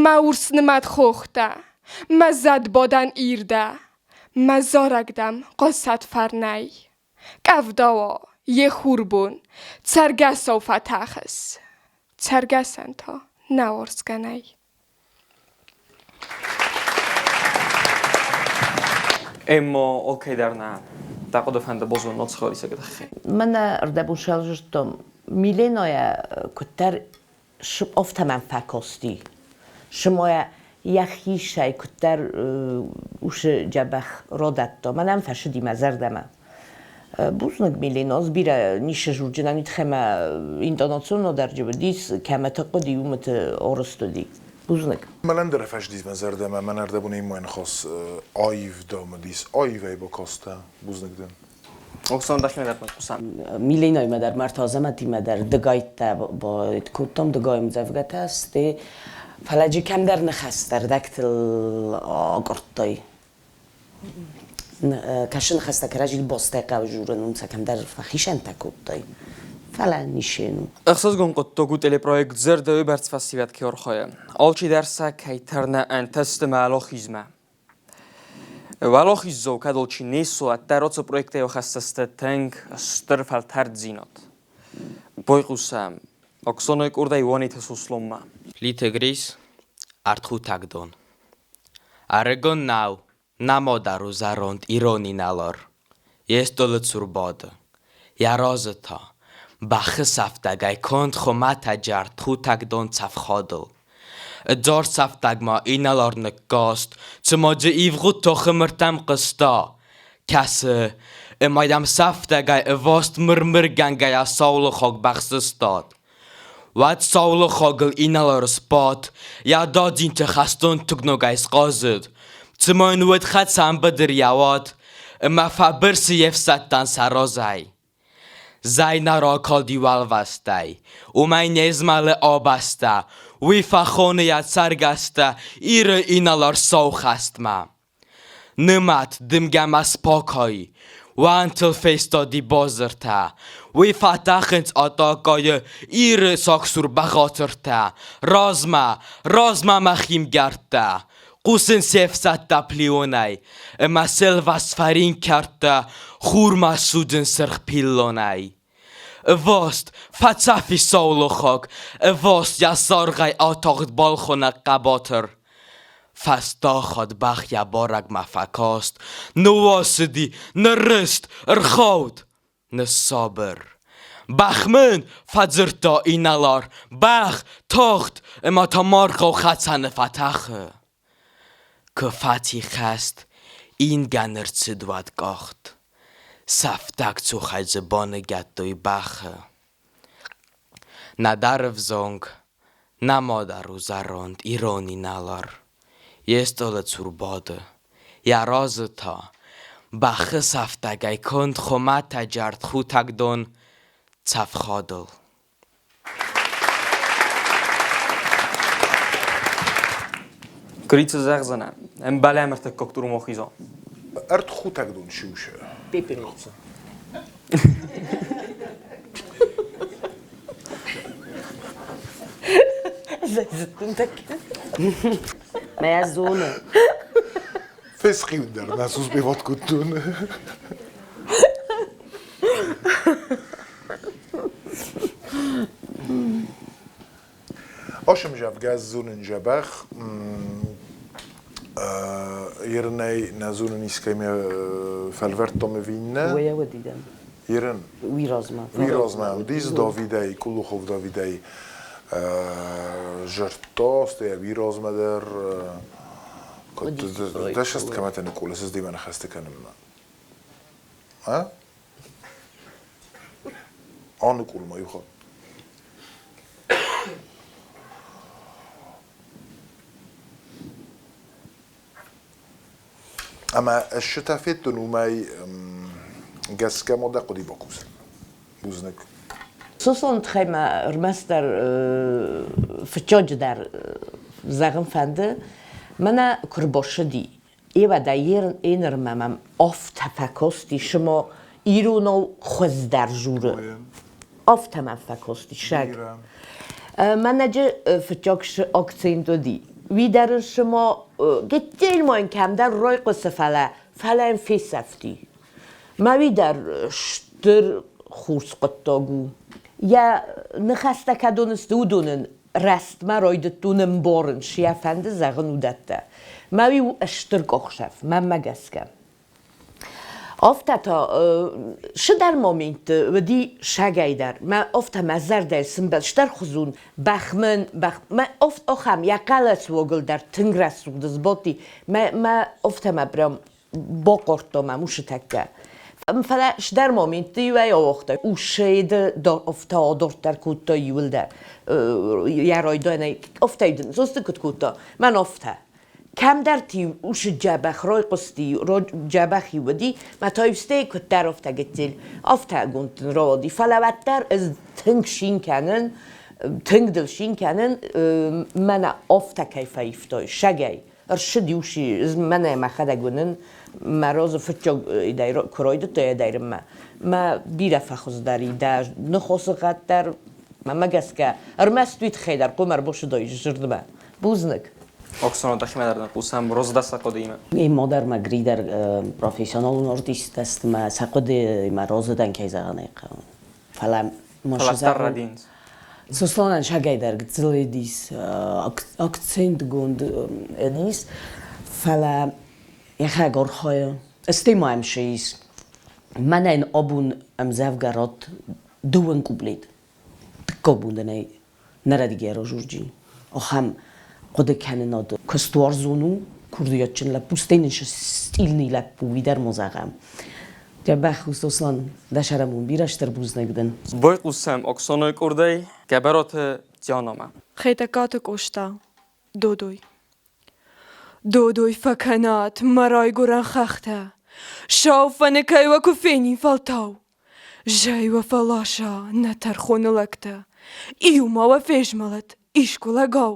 Мӕ урс нымӕт хохтӕ, мӕ зӕдбадӕн Ир дӕ, Мӕ зарӕг дӕм хъуысӕд фӕрнӕй. Къӕвда уа, йе хурбон, цӕргӕсау фӕтӕхыс, Цӕргӕсӕн та нӕ уарзгӕ нӕй. Эммо алкӕй дӕр нӕ дӕ хъуыды фӕнды бозон ноцхорисӕгы тыххӕй. Мӕнӕ ӕрдӕбон сӕвзӕрдтон Миленойӕ куыддӕр афтӕмӕн фӕкасти. Сымайӕ йӕхицӕй куыддӕр усы дзӕбӕх радӕтта. Мӕнӕн фӕцыди мӕ зӕрдӕмӕ. Бузныг, Милена, ӕз бирӕ ницы зурджынӕн уый интонацион нодарджы уыдис, кӕмӕты хъуыди, уымыты арӕзт уыди. Бузныг. Мӕнӕн дӕр фӕцыдис мӕ зӕрдӕмӕ, мӕн ӕрдӕбон имӕ ныхас аив дам уыдис, аивӕй бакастӕ. Бузныг дын. Оксон дӕхимӕ дӕр хъусӕм. Миленоймӕ дӕр, Марта Азӕмӕтимӕ дӕр дыгӕйттӕ кодтам, дыгай ӕмдзӕвгӕтӕ, сте фӕлӕ джи кӕмдӕр ныхӕстӕ рдӕгтыл акъуырдтой. Кӕсы ныхӕстӕ кӕрӕдзи бостӕй хъӕуы журын, уым сӕ кӕмдӕр фӕхицӕнтӕ кодтой. Фӕлӕ ничи ну. Ӕхсызгон хъуыддаг у телепроект «Зӕрдӕйы бӕрц фӕсивӕд кӕй архайы. Алчидӕр сӕ кӕй тырны ӕнтыстмӕ алохизмӕ. Уӕлахиздзау кӕд алчи не суа, уӕддӕр ацы проектӕй ахӕсдзысты тынг стыр фӕлтӕрддзинад. Байхъусӕм Оксанайы къордӕй Уаниты Сосланмӕ. Плиты Грис, ӕртхутӕгдон. Ӕрыгон нӕу, нӕма дӕр у зӕронд ирон инӕлар. Йе стъолы цур бады. Йӕ разы та, бӕхы сӕфтӕгӕй конд хуымӕтӕджы ӕртхутӕгдон цӕфхадыл. Дзор сӕфтӕгмӕ инӕлар ныккаст, цыма дзы ивгъуыд тохы мыртӕм хъуыста. Кӕсы, ӕмӕ йӕм сӕфтӕгӕй ӕваст мыр-мыргӕнгӕйӕ саулохаг бӕх сыстад. Уӕд саулохагыл инӕлар сбадт, йӕ дадзинты хӕстон туг ногӕй схъазыд, цыма йын уӕд хӕцӕн быдыр йӕ уат, ӕмӕ фӕбырсы йе фсӕдтӕн сӕ разӕй. Зӕй нӕ ракалди уӕлвӕзтӕй, уымӕй не змӕлы а бӕстӕ, уый фӕхоны йӕ цӕргӕстӕ Иры инӕлар сау хӕстмӕ. Нымӕт дымгӕмӕ спокой, уӕнтыл фестади базыртӕ, уый фӕтӕхынц атакайы Иры сагсур бӕгъатыртӕ, размӕ, размӕ мӕхи мгӕрттӕ! Хъусын се фсӕдтӕ плионӕй, ӕмӕ се лвӕст фӕринк кӕрдтӕ хурмӕ судзынц сырх пиллонӕй. Ӕваст фӕцӕф и саулохаг, ӕваст йӕ саргъӕй атагъд балхонӕг хъӕбатыр. Фӕстахат бӕх йӕ барӕгмӕ фӕкаст, ныууасыди, ныррызт, ӕрхауд, ныссабыр. Бӕх мын, фӕдзырдта инӕлар, бӕх, тагъд, ӕмӕ та маргъау хӕцӕны фӕтӕхы. Куы фӕци хӕст, ингӕны рцыд уӕд къахт. Сӕфтӕг цухӕй дзы баныгӕдтой бӕхы. Нӕдӕр ӕвзонг, нӕма дӕр у зӕронд ирон инӕлар. Йе стъолы цур бады, йӕ разы та бӕхы сӕфтӕгӕй конд хуымӕтӕджы ӕртхутӕгдон цӕфхадыл. Крицы зӕгъдзынӕ, ӕмбалӕм ӕртыккаг турмӕ хизон. Ӕртхутӕгдон сиусы. Пепельница. Мӕ зоны. Фесхъиуд дӕр нӕ суспевать кодтон. Ошымжавгӕ зонын дзӕбӕх, Ерынӕй нӕ зонын искӕмӕ фӕлвӕрдтам ӕви нӕ. Уӕ уыди Ерын. Уый размӕ. Уый размӕ уыдис Давидӕй, Кулухов Давидӕй зӕрдта, стӕй уый размӕ дӕр дӕсӕст кӕмӕтӕ ныкъулы сыздимӕ ныхӕсты кӕнынмӕ. А? Аныкъул-ма иу хатт. Ӕмӕ ӕз цытӕ федтон, уымӕй гӕсгӕ ма дӕ хъуыди бакусын. Бузныг. Сосланы тыххӕй ма ӕрмӕстдӕр фыццаджыдӕр зӕгъын фӕнды, мӕнӕ куы рбассыди, Ewada енырмӕ мӕм афтӕ фӕкости, цыма иронау хуыздӕр журы. Афтӕ мӕм фӕкости саг. Мӕнӕджы фыццаг акцент уыди. Уый дӕр ын цыма гыццыл ма йын кӕмдӕр райхъуысы, фӕлӕ йын фесӕфти. Мӕ уый дӕр стыр хорз хъуыддаг у. Йӕ ныхӕстӕ кӕдон сты, уыдон ын рӕстмӕ райдыдтон ӕмбарын, цы йӕ фӕнды зӕгъын, уыдӕттӕ. Мӕ уый у стыр къухсӕф, мӕнмӕ гӕсгӕ. Афтӕ та цыдӕр моментты уыди сагӕй дӕр. Мӕ афтӕ мӕ зӕрдӕйы сымбӕлд стӕрхуызон бӕх мын, бӕх, мӕ ахӕм йӕ хъӕлӕс уогыл дӕр тынг рӕсугъд сбадти. Мӕ, мӕ афтӕ мӕ прям бахъардта мӕм уыцы тӕккӕ. Фӕлӕ стӕр моментты иуӕй ауагъта. Усейды афтӕ адарддӕр кодта иуылдӕр. Йӕ райдайӕнӕй афтӕ зосты куыд кодта, мӕн афтӕ. Кӕмдӕрти усы дзӕбӕх райхъуысти, дзӕбӕх-иу уыди, мӕ та-иу стӕй куыддӕр афтӕ гыццыл, афтӕгонд дын рауади. Фӕлӕ уӕддӕр ӕз тынг цин кӕнын, тынг дыл цин кӕнын, мӕнӕ афтӕ кӕй фӕивтай, сагӕй. Ӕрсыд иу си, мӕнӕ мӕхӕдӕг уынын, мӕ розы фыццаг куы райдыдта ӕдайрынмӕ, мӕ бирӕ фӕхуыздӕр и дӕ ныхосы гъӕд дӕр, мӕмӕ гӕсгӕ, ӕрмӕст уый тыххӕй дӕр хъуамӕ ӕрбосыдой зӕрдӕмӕ. Бузныг. Оксана, дӕхимӕ дӕр ныхъусӕм Розда сӕ хъуыдыимӕ. Ма дӕр мӕ Гри дӕр профессионалон артисттӕ мӕ сӕ хъуыдыимӕ розыдӕн кӕй зӕгъын ӕй хъӕуы. Фӕлӕ ма Фӕлӕ рӕдийынц. Сосланӕн сагӕй дӕр гыццыл ис акцентгонд ис, фӕлӕ йӕхӕг архайы. Стӕй ма йӕм цы ис? Мӕнӕн абон ӕмдзӕвгӕ ратт дыууын куплет. Дыккаг бон дын ӕй нӕрӕдгӕ разурджи. Ахӕм хъуыдыкӕнынад куыстуарзон у, курдиатджын лӕппу, стӕй нын стъилный лӕппу, уый дӕр ма зӕгъӕм. Дзӕбӕх у, Сослан, дӕ сӕрӕбон бирӕ стыр бузныг дын. Байхъусӕм Оксанайы къордӕй Гӕбӕраты Дианамӕ. Хетӕгкаты Къоста, Додой. Додой фӕкӕнат мӕ райгуырӕн хӕхтӕ, Сау фӕныкӕй уӕ куы фенин фӕлтау. Зӕй уӕ фӕласа нӕ тӕрхоны лӕгтӕ, Иу ма уӕ фезмӕлӕд искуы лӕгау,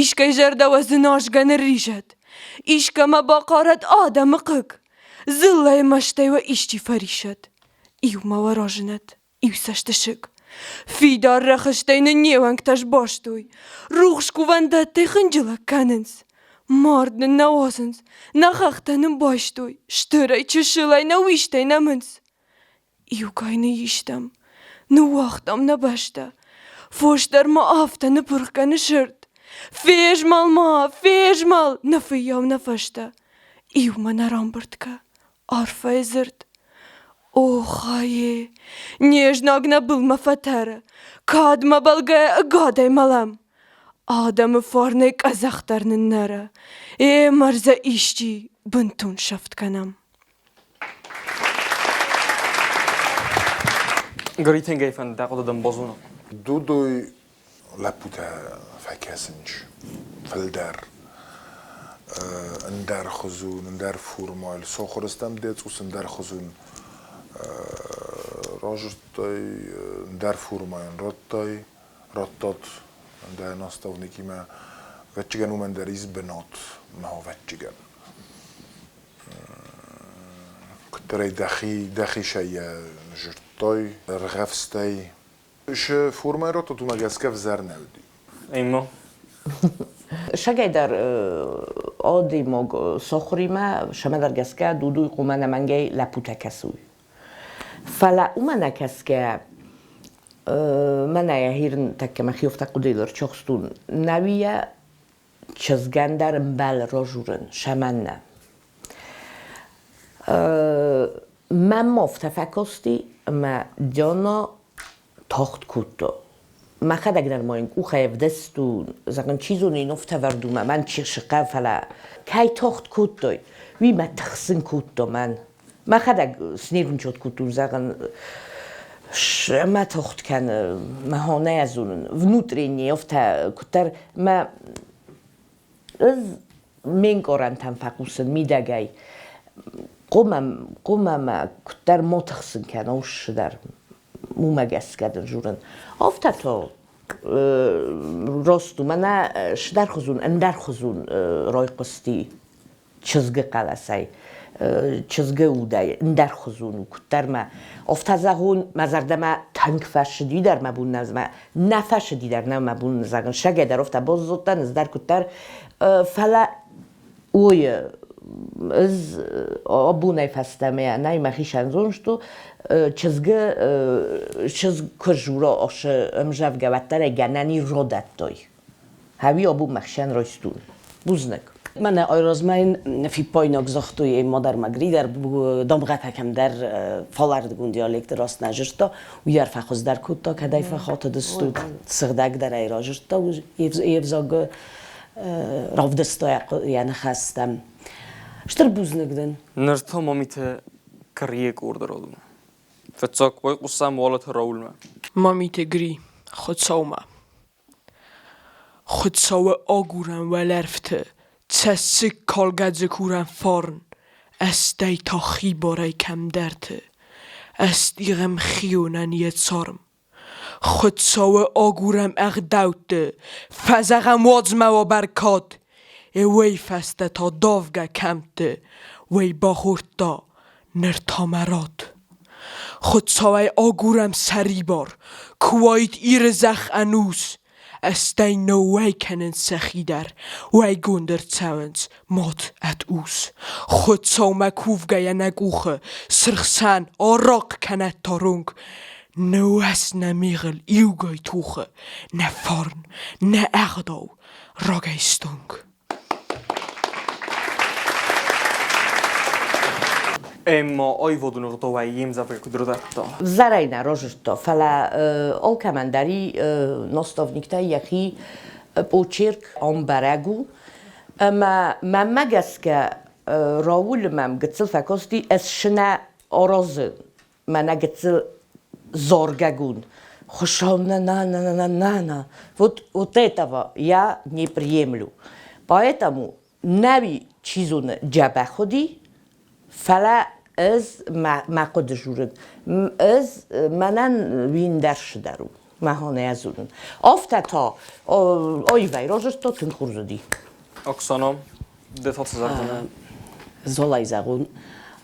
Искӕй зӕрдӕ уӕ дзыназгӕ нырризӕд, Искӕмӕ бахъарӕд адӕмы хъыг, Дзыллӕйы мӕстӕй уӕ исчи фӕрисӕд, Иумӕ уӕ разынӕд иу цӕстысыг. Фидар рӕхыстӕй нын не уӕнгтӕ сбастой, Рухс кувӕндӕттӕй хынджылӕг кӕнынц. Мард нын нӕ уадзынц, нӕ хӕхтӕ нын байстой, Стырӕй, чысылӕй нӕ уистӕй нӕмынц. Иугай ныйистӕм, ныууагътам нӕ бӕстӕ, Фос дӕр ма афтӕ ныпырх кӕны сырд. Фезмӕл ма, фезмӕл, нӕ фыййау нӕ фӕстӕ, Иумӕ нӕ рамбырд кӕ, арфӕйы дзырд. Охайе, не знаг нӕ былмӕ фӕтӕры, Кадмӕ бӕлгӕ ӕгадӕй мӕлӕм. Адӕмы фарнӕй къӕдзӕх дӕр ныннӕры, Е мӕрзӕ исчи бынтон сӕфт кӕнӕм. Гритингӕй фӕнды дӕ хъуыды дын базонын. Дудой лӕппутӕ фӕкӕсынц фылдӕр ӕндӕрхуызон, ӕндӕр формӕйыл. Сохырыстӕм дӕ цъус ӕндӕрхуызон разырдтай, ӕндӕр формӕйӕн радтай, радтат дӕ наставникимӕ. Ӕвӕццӕгӕн уымӕн дӕр ис бынат мӕ ӕвӕццӕгӕн. Куыддӕрӕй дӕхи сӕйӕ зыдтай, ӕргъӕвстӕй. Шы формӕ радтат, уымӕ гӕсгӕ ӕвзӕр нӕ уыди. Эмма. Сагӕй дӕр адӕймаг сохуримӕ сӕмӕдӕр гӕсгӕ Дудуй къумӕ ӕнӕмӕнгӕй лӕппутӕ кӕсуй. Фӕлӕ уымӕ нӕ кӕсгӕ мӕнӕ йӕхи тӕккӕ мӕхи офтӕ хъуыдыйыл ӕрчохстун. Науийӕ чызгӕн дӕр ӕмбӕлы рожурын, сӕмӕннӕ. Мӕм афтӕ фӕкасти, ӕмӕ Диана тагъд кодта. Мӕхӕдӕг дӕр ма йын къухӕй ӕвдыстон, зӕгъын, чи зоны йын афтӕ вӕрд у, мӕ мӕн чи сыхъӕ, фӕлӕ кӕй тагъд кодтой, уый мӕ тыхсын кодта мӕн. Мӕхӕдӕг снервничать кодтон, зӕгъын, мӕ тагъд кӕны, мӕ хонӕ зонын, внутренне афтӕ куыддӕр мӕ ӕз ме нкъарӕнтӕм фӕхъусын мидӕгӕй. Хъуамӕ мӕ куыддӕр ма тыхсын кӕна, уьщы дӕр уымӕ гӕсгӕ дын дзурын. Афтӕ то раст у, мӕнӕ сдӕрхуызон, ӕндӕрхуызон райхъуысти чызгы хъӕлӕсӕй, чызгы удӕй ӕндӕрхуызон у, куыддӕр мӕ афтӕ зӕгъон, мӕ зӕрдӕмӕ тынг фӕцыди дӕр мӕ бон нӕ фӕцыди дӕр нӕ мӕ бон зӕгъын, сӕгӕй дӕр афтӕ баззадтӕн, ӕз дӕр куыддӕр, фӕлӕ ой, ӕз абонӕй фӕстӕмӕ нӕй мӕхи сӕнзонсту, чызгы чызг куы жура асы ӕмзӕвгӕ уӕддӕр ӕй гӕнӕн родӕттой. Хӕуи абон мӕхсӕн райстун. Бузныг. Мӕнӕ айразмӕ йын фиппаинаг загътой мадӕр Магридӕр дамгъӕтӕ кӕмдӕр фалӕрдыгон диалекты раст нӕ зыдта, уый дӕр фӕхуыздӕр кодта, кӕд ӕй фӕхатыдыстут, сыгъдӕгдӕр ӕй разырдта йе взаг равдыста йӕ ныхӕстӕм. Стыр бузныг дын. Ныр та Мамиты Грийы къорды род у. Фыццаг байхъусӕм Уалыты Раулмӕ. Мамиты Гри, Хуыцаумӕ. Хуыцауы агурӕм уӕлӕрвты. Цӕссыгкалгӕ дзы курӕм фарн, Ӕстӕй та хибарӕй кӕмдӕрты Ӕстигъӕм хионӕн йӕ царм. Хуыцауы агурӕм ӕгъдӕутты, Фӕзӕгъӕм уадз мӕ уа бӕркад, Уый фӕстӕ та давгӕ кӕмтты Уый бахордта, ныр та мӕ рад. Хуыцауӕй агурӕм сӕрибар, Куы уаид Иры зӕхх ӕнус, Ӕстӕй ныууӕй кӕнынц сӕхи дӕр, Уӕйгонд ӕрцӕуынц мад ӕд ус. Хуыцаумӕ кувгӕйӕ нӕ къухы Сырхсан арахъ кӕнӕ таронг. Ныуӕс нӕ мигъыл иугай тухы, Нӕ фарн, нӕ ӕгъдау рагӕй стонг. Эмма аивадон ӕгъдауӕй йе мдзӕвгӕ куыд рдардта? Взӕрӕй нӕ разыдта, фӕлӕ алкӕмӕн дӕр и наставниктӕй йӕхи почерк ӕмбарӕг у. Ӕмӕ мӕнмӕ гӕсгӕ Раулы мӕм гыццыл фӕкасти, ӕз сынӕ аразын, мӕнӕ гыццыл зоргӕгун. Хуыцау на на на на на на. Вот вот этого я не приемлю. Поэтому нӕуи чи зоны дзӕбӕх уыди, фӕлӕ ӕз мӕ хъуыды журын. Ӕз мӕнӕн уин дӕр сыдӕр у. Мӕхонӕ зонын. Афтӕ та аивӕй разырдта тынг хорз уыди. Оксана, ды та цы зӕгъдзынӕ? Золай зӕгъун,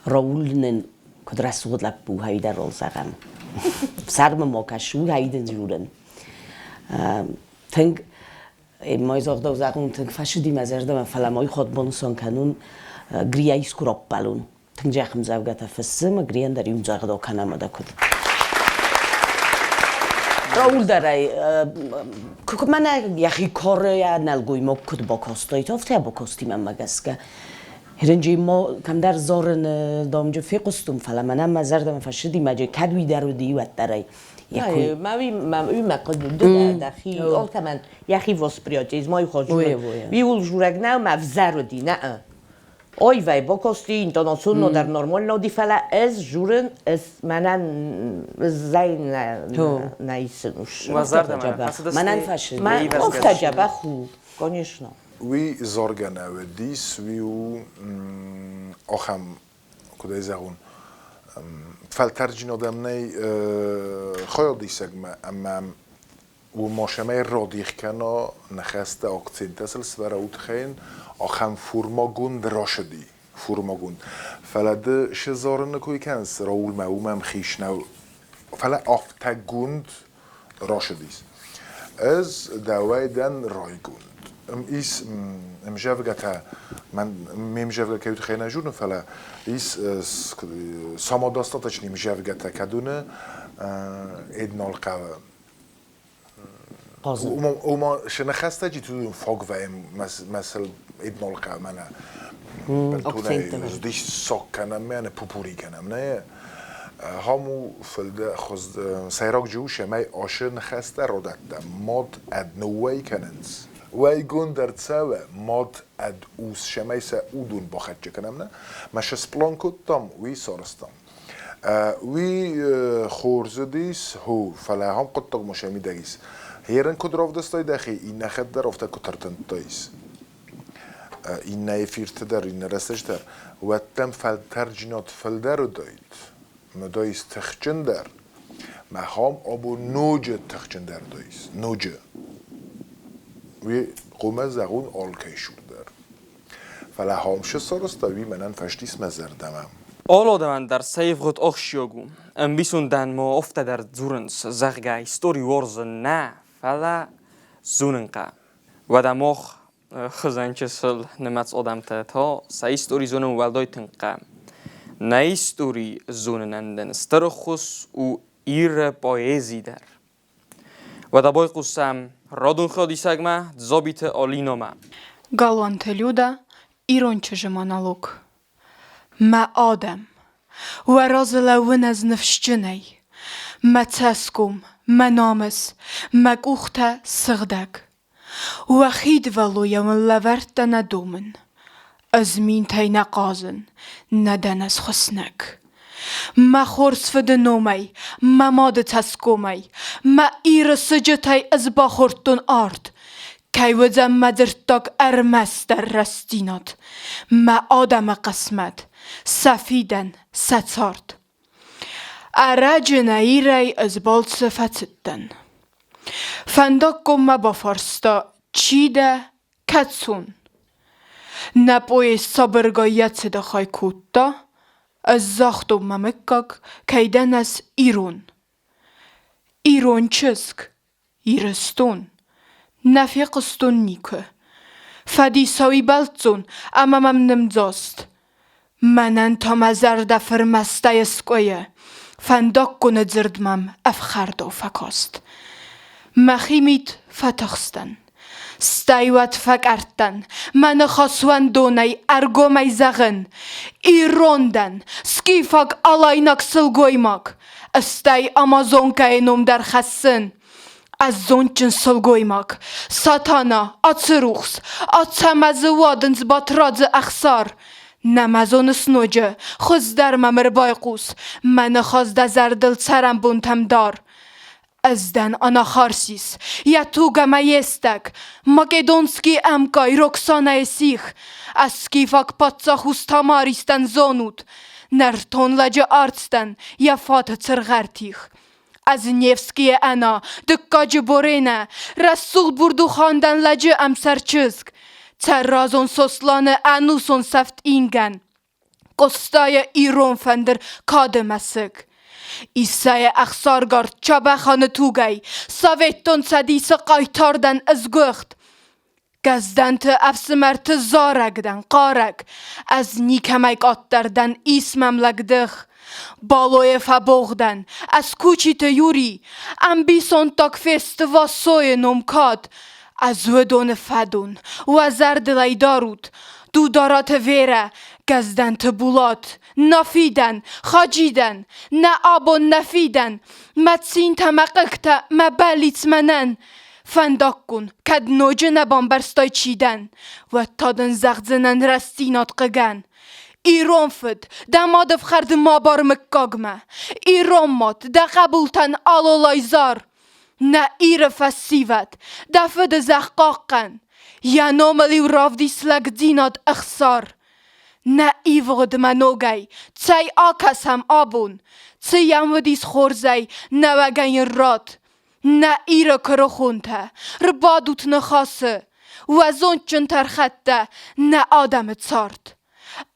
Рауль нын куыд рӕсугъд лӕппу хайдӕрыл зӕгъӕм. Фсӕрмы ма кӕс, уый хайдын дзурын. Тынг мой зӕгъдау зӕгъун тынг фӕсыди мӕ зӕрдӕмӕ, фӕлӕ мой хот бонсон кӕнун Грия искуроппӕлун. Тынг зӕхмдзӕвгӕтӕ фыссы, ӕмӕ Грийӕн дӕр иу дзӕгъдау кӕнӕм ӕдӕ куыд. Рауль дӕр ӕй мӕнӕ йӕхи корейӕ нӕлгоймаг куыд бакодтаид, афтӕ бакасти мӕнмӕ гӕсгӕ. Хиринджи мо кӕмдӕр дзорын домджы фехъуыстон, фӕлӕ мӕнӕ мӕ зӕрдӕмӕ фӕсыди, мӕ кӕд уый дӕр уыди, уӕддӕр ӕй Мӕ хъуыды дӕхи алкӕмӕн йӕхи восприятие мой хорз Уиуыл журӕг нӕу, мӕ взӕр уыди, нӕ. Ойвӕй бакасти, интонацион дӕр нормально уыди, фӕлӕ ӕз журын, ӕз мӕнӕн зӕй нӕ исын ус. Мӕнӕн фӕсыди. Афтӕ дзӕбӕх у, конечно. Уый заргӕ нӕ уыдис, уый у ахӕм, куыд ӕй зӕгъон, фӕлтӕрджын адӕм нӕй хайадисӕгмӕ ӕмӕ уымӕ цӕмӕй радих кӕна ныхӕстӕ, акценттӕ сыл сӕвӕра, уый тыххӕй йын ахӕм формӕгонд рацыди, формӕгонд. Фӕлӕ ды шы зарыны кой кӕныс, Раулмӕ уымӕ ӕмхиц нӕу, фӕлӕ афтӕгонд рацыдис. Ӕз дӕуӕй дӕн райгонд. Ис ӕмзӕвгӕтӕ, ме мзӕвгӕ кӕй тыххӕй нӕ зонын, фӕлӕ ис самодостаточный мзӕвгӕтӕ, кӕд уыны Эднал хъӕуы. Ома шы ныхӕстӕджы тудын фаг вӕййӕм мӕсыл Эднал хъӕуы мӕнӕ. Бынтонӕй сок кӕнӕм, мӕнӕ пупури кӕнӕм, нӕ? Хаму фылдӕр сӕйраг джиу сӕмӕй ашы ныхӕстӕ родӕттӕ мад ӕд ныууӕй кӕнынц. Уӕйгонд ӕрцӕуы мад ӕд ус сӕмӕй сӕ удон бахӕццӕ кӕнӕм нӕ? Мӕ шы сплан кодтам, уый сарӕзтам. Уый хорз уыдис, хо, фӕлӕ ахӕм хъуыддагмӕ сӕ мидӕг ис. Херын куыд равдыстай дӕхи, иннӕ хатт дӕр афтӕ куы тыртындтаис. Иннӕ эфирты дӕр, иннӕ рӕстӕджы дӕр, уӕд дӕм фӕлтӕрджынад фылдӕр уыдаид, уыдаис тыхджындӕр. Махӕм абон ноджы тыхджындӕр уыдаис, ноджы. Уый хъуамӕ зӕгъон алкӕй цур дӕр. Фӕлӕ хомсы сарӕзта, уый мӕнӕн фӕстис мӕ зӕрдӕмӕ. Алодӕмӕн дӕр сӕ ивгъуыд ахсджиаг у. Ӕмбисондӕн ма афтӕ дӕр дзурынц, зӕгъгӕ, истори уарзын нӕ, фӕлӕ зонын хъӕуы. Уӕдӕ мах хызӕн чысыл нымӕц адӕмтӕ та сӕ истори зонын уӕлдай тынг хъӕуы. Нӕ истори зонынӕн дын стыр ӕххуыс у Иры поэзи дӕр. Уӕдӕ байхъусӕм радон хиадисӕгмӕ Дзабиты Алинамӕ. Галуанты Люда ирон чызджы монолог. Мӕ адӕм, уӕ разы лӕууын ӕз ныфсджынӕй. Мӕ цӕсгом, мӕ намыс, мӕ къухтӕ сыгъдӕг. Уӕ хидвӕллойӕ мын лӕвӕрттӕ нӕ домын. Ӕз минтӕй нӕ хъазын, нӕ дӕн ӕз хуыснӕг. Мӕ хорз фыды номӕй, мӕ мады цӕсгомӕй, мӕ Иры сыджытӕй ӕз бахордтон ард. Кӕй уыдзӕн мӕ дзырддаг ӕрмӕстдӕр рӕстдзинад, мӕ адӕмы хъысмӕт, сӕ фидӕн, сӕ цард. Ӕрӕджы нӕ Ирӕй ӕз балцы фӕцыдтӕн. Фӕндаггонмӕ бафарста, чи дӕ, кӕцон? Нӕ поезд сабыргай йӕ цыдыхай кодта, ӕз загътон мӕ мыггаг, кӕй дӕн ӕз ирон. Ирон чызг, Ирыстон. Нӕ фехъуыстон никуы. Фӕдисауи бӕлццон ӕмӕ мӕм нымдзаст. Мӕнӕн та мӕ зӕрдӕ фырмӕстӕй ыскъуыйы. Фӕндаггоны дзырд мӕм ӕфхӕрдау фӕкаст. Мӕхимид фӕтыхстӕн. Стӕй уӕд фӕкъӕрттӕн, мӕ ныхас уӕндонӕй ӕргомӕй зӕгъын: Ирон дӕн, скифаг алайнаг сылгоймаг, стӕй амазонкӕйы ном дӕр хӕссын. Ӕз зондджын сылгоймаг, Сатана, Ацырухс, Ацӕмӕзы уадындз Батрадзы ӕхсар. Нӕ мӕ зоныс ноджы, хуыздӕр мӕм ӕрбайхъус, мӕ ныхас дӕ зӕрдыл цӕрӕнбонтӕм дар. Ӕз дӕн Анахарсис, йӕ туг ӕмӕ йе стӕг, Македонский ӕмкъай Роксанӕйы сих, Ӕскифаг паддзах ус Тамаристӕн зонут, Нӕртон лӕджы арцтӕн йӕ фаты цыргъӕртих. Ӕз Невскийы ӕна, дыккаджы Боренӕ, рӕсугъд Бурдухан дӕн лӕджы ӕмсӕр чызг, Цӕрразон Сосланы ӕнусон сӕфт ингӕн. Къостайы ирон фӕндыр кады мӕсыг. Иссӕйы ӕхсаргард Чабӕханы тугӕй Советон Цӕдисы хъайтар дӕн ызгуыхт. Гӕздӕнты ӕфсымӕрты зарӕг дӕн хъарӕг, Ӕз никӕмӕй къаддӕр дӕн, ис мӕм лӕгдых. Балойы фӕбогъ дӕн, ӕз Кучиты Юрий, Ӕмбисонддаг фесты Вассойы ном кад. Ӕз уыдоны фӕдон, уӕ зӕрдыл ӕй дарут, Дудараты Верӕ, Гӕздӕнты Булат, Нафи дӕн, Хаджи дӕн, нӕ абон нӕ фидӕн, Мӕ цинтӕ, мӕ хъыгтӕ, мӕ бӕллиц мӕнӕн. Фӕндаггон, кӕд ноджы нӕ бамбӕрстай чи дӕн, уӕд та дын зӕгъдзынӕн рӕстдзинад хъыгӕн. Ирон фыд, дӕ мады фхӕрд ма бар мыггагмӕ, Ирон мад, дӕ хъӕбултӕн алолай зар. Нӕ Иры фӕсивӕд, дӕ фыды зӕхх хъахъхъӕн, Йӕ номыл-иу равдис лӕгдзинад ӕхсар. Нӕ ивгъуыдмӕ ногӕй, цӕй акӕсӕм абон, Цы йӕм уыдис хорзӕй нӕуӕгӕй йын ратт. Нӕ Иры куырыхонтӕ, рбадут ныхасы, Уӕ зондджын тӕрхӕттӕ, нӕ адӕмы цард.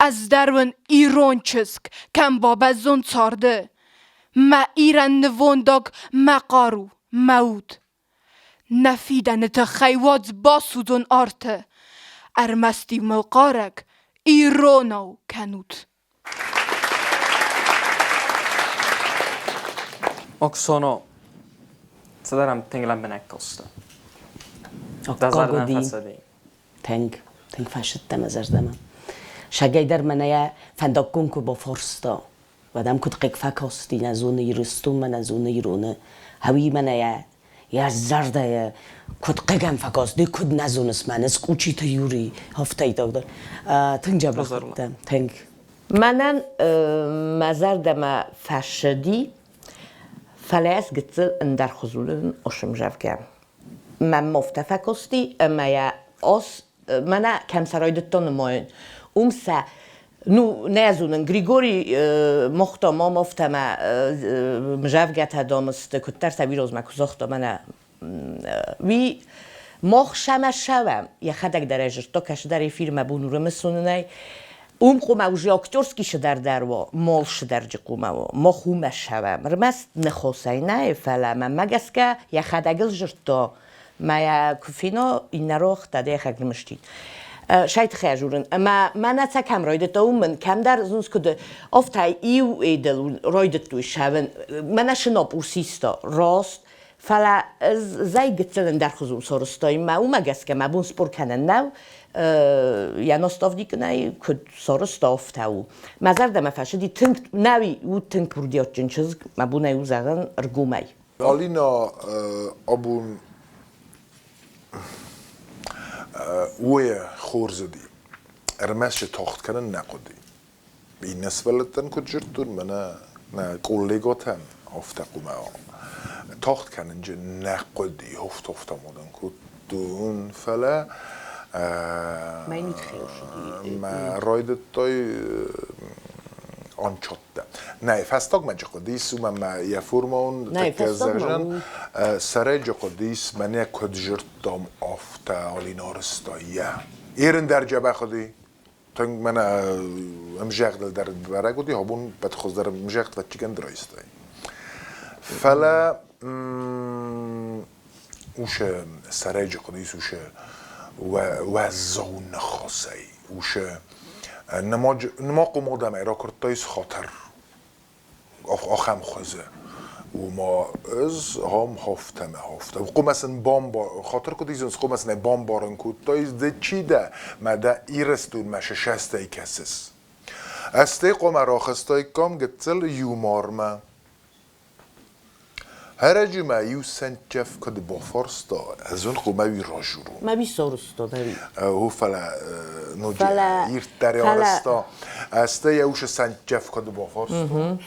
Ӕз дӕр уын ирон чызг, кӕм бабӕззон царды, Мӕ Ирӕн нывондаг мӕ хъару, мӕ уд. Нӕ фидӕны тыххӕй уадз басудзон арты, Ӕрмӕст-иу мыл хъарӕг иронау кӕнут. Оксоно, цыдӕр тынг лӕмбынӕг куыста. Дӕ зӕрдӕ фӕцыди. Тынг, тынг фӕсыдтӕ мӕ зӕрдӕмӕ. Сагӕй дӕр мӕнӕ йӕ фӕндаггон куы бафарста, уӕд ӕм куыд хъыг фӕкасти, нӕ зоны Ирыстонмӕ, нӕ зоны ироны. Ӕви мӕнӕ йӕ йӕ зӕрдӕйы куыд хъыг ӕм фӕкасти, куыд нӕ зоныс мӕнӕ Скъучиты Юрий, афтӕ дӕр. Тынг дзӕбӕх уыдтӕ, тынг. Мӕнӕн мӕ зӕрдӕмӕ фӕсыди, фӕлӕ ӕз гыццыл ӕндӕрхуызон осымзӕвгӕ. Мӕм афтӕ фӕкасти, ӕмӕ йӕ ос мӕнӕ кӕм сӕ райдыдтон нымайын, уым сӕ ну, нӕ зонын, Григорий мохта мам афтӕ мӕ мзӕвгӕтӕ дамысты, куыддӕр сӕ уирозмӕ куы загъта мӕнӕ уый мах сӕмӕ ссӕуӕм, йӕхӕдӕг дӕр ӕй зыдта, кӕсыдӕр эфирмӕ бон урымысунынӕй. Уым хъуамӕ уже актерский сыдӕр дӕр уа, мол сыдӕрджы хъуамӕ уа. Мах уымӕ ссӕуӕм. Ӕрмӕст ныхосӕй нӕ, фӕлӕ мӕнмӕ гӕсгӕ йӕхӕдӕг ыл зыдта, мӕ йӕ куы фено, иннӕ рох та дӕхӕг нымыстид. Сай тыххӕй журын. Ӕмӕ мӕнӕ цӕ кӕм райдыдта, уым мын кӕмдӕр зынц куыд офтӕй иу эдыл райдыдтой сӕвын. Мӕнӕ сыноп урсиста, рост, Фӕлӕ ӕз зӕй гыццыл ӕндӕрхуызон сорыстой мӕ уымӕ гӕсгӕ мӕ бон спор кӕнын нӕу, йӕ наставникынӕй куыд сорыста, афтӕ у. Мӕ зӕрдӕмӕ фӕцыди тынг, нӕуи у тынг курдиатджын чызг, мӕ бон ӕй у зӕгъын ӕргомӕй. Алина абон уойӕ хорз уыди, ӕрмӕст ӕй тагъд кӕнын нӕ хъуыди. Иннӕ сывӕллӕттӕн куыд зыдтон, мӕнӕ нӕ коллеготӕн афтӕ хъуамӕ тагъд кӕнынджы нӕ хъуыди, хофт-хофт амодӕн кодта. кодтон, фӕлӕ мӕ райдыдтой анчоттӕ. Нӕй, фӕстагмӕ хъуыдис, уымӕн мӕ йӕ формӕон тӕккӕ зӕгъӕн, сӕрӕджы хъуыдис, мӕнӕ куыд жырдтам, афтӕ Алинарыста йӕ. Ерын дӕр джӕбӕх уыди. Тынг мӕнӕ ӕмзӕгъдыл дӕр бӕрӕг уыди, абон пӕт хуыздӕр ӕмзӕгъд фӕтчигӕн райстай. Фӕлӕ усе сӕрӕджы хъуыдис усе уӕззау ныхасӕй, усе нымахъом адӕмӕй ракуырдтай хатыр ахӕм хуызы. Уыма ӕз ам хафтӕ мӕ хафтӕ. Хъуамӕ сын хатыр куыд исынц, хъуамӕ сын ӕй бамбарын кодтай, ды чи дӕ, мӕ дӕ Ирыстонмӕ сӕстӕй кӕсыс. Ӕстӕй хъуамӕ рахызтаиккам гыццыл юмормӕ. Ӕрӕджы мӕ иу сӕнтдзӕф куыд бафарста, ӕз ын хъуамӕ уый разурон. Мӕ уый сорста, ӕви? О, фӕлӕ ноджы ирддӕр арӕзта. Ӕстӕй йӕ усы сӕнтдзӕф куыд бафарста.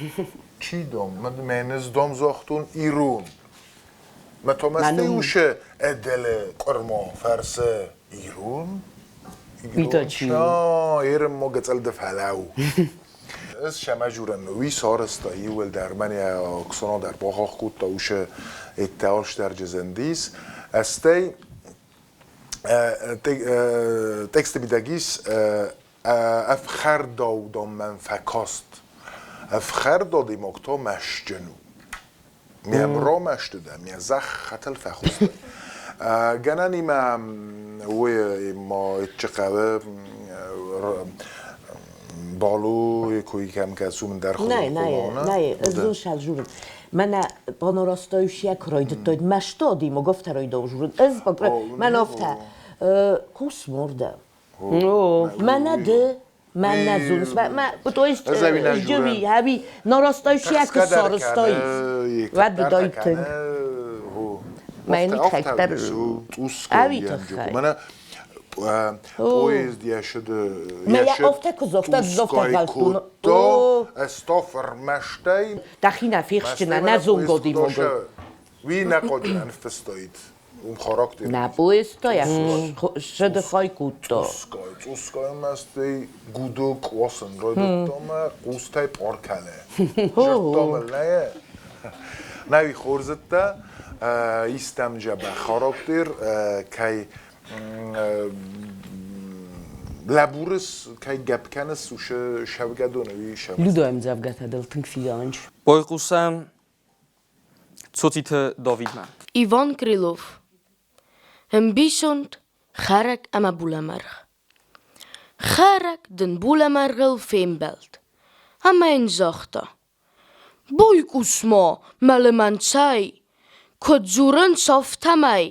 Чи дам? Мӕн ӕз дам загътон ирон. Мӕ та мӕстӕй усы ӕдӕле къуырма фӕрсы ирон. Уый чи? Ерын ма гӕцӕлды фӕлӕу. Ӕз сӕмӕ журӕн уый сарӕзта иууылдӕр, мӕнӕ Оксана дӕр бахахх кодта уышы эттӕ зӕндис. Ӕстӕй тексты мидӕг ис ӕфхӕрдау дам мӕм фӕкаст. Ӕфхӕрд адӕймаг та мӕстджын у. Ме мро мӕсты дӕ, ме зӕхх хӕтӕл фӕхуыстай. Гӕнӕнимӕ уый ма хъӕуы Балу куй кӕм кӕсум дӕр Нӕй, нӕй, нӕй, ӕз зон журын. Мӕнӕ панорастающая райдыдтой мӕстади ма гофтӕ райдау журын. Ӕз мӕн офтӕ хъус мордӕ. Мӕнӕ ды мӕнӕ зоныс мӕ то есть ждёви хави нарастающая сарыстай. Уӕд быдай тынг. Мӕ нитхӕгтӕр ӕви тыххӕй. Мӕнӕ поезд яшыды кодта, ӕстоф ӕрмӕстӕй. Дӕхи нӕ фехсджынӕ, нӕ зонгоди могыл. Уый нӕ хъуыды ӕнфыстаид. Уым характер. Нӕ поезд та сыды хай кодта. Цъускай, цъускай мӕстӕй гудок уасын райдыдта мӕ хъустӕй пъар кӕны. Зыдта мыл нӕ. Нӕ уый хорзыдта, истӕм джӕбӕх характер, кӕй лӕбурыс, кӕй гӕпп кӕныс, уышы сӕвгӕдоны уый сӕвгӕ. Людо ӕмдзӕвгӕтӕ дыл тынг фидауынц. Байхъусӕм Цоциты Давидмӕ. Иван Крылов. Ӕмбисонд, хӕрӕг ӕмӕ булӕмӕргъ. Хӕрӕг дын булӕмӕргъыл фембӕлд ӕмӕ йын загъта: Байхъус-ма, мӕ лымӕн, цӕй, куыд дзурынц, афтӕмӕй,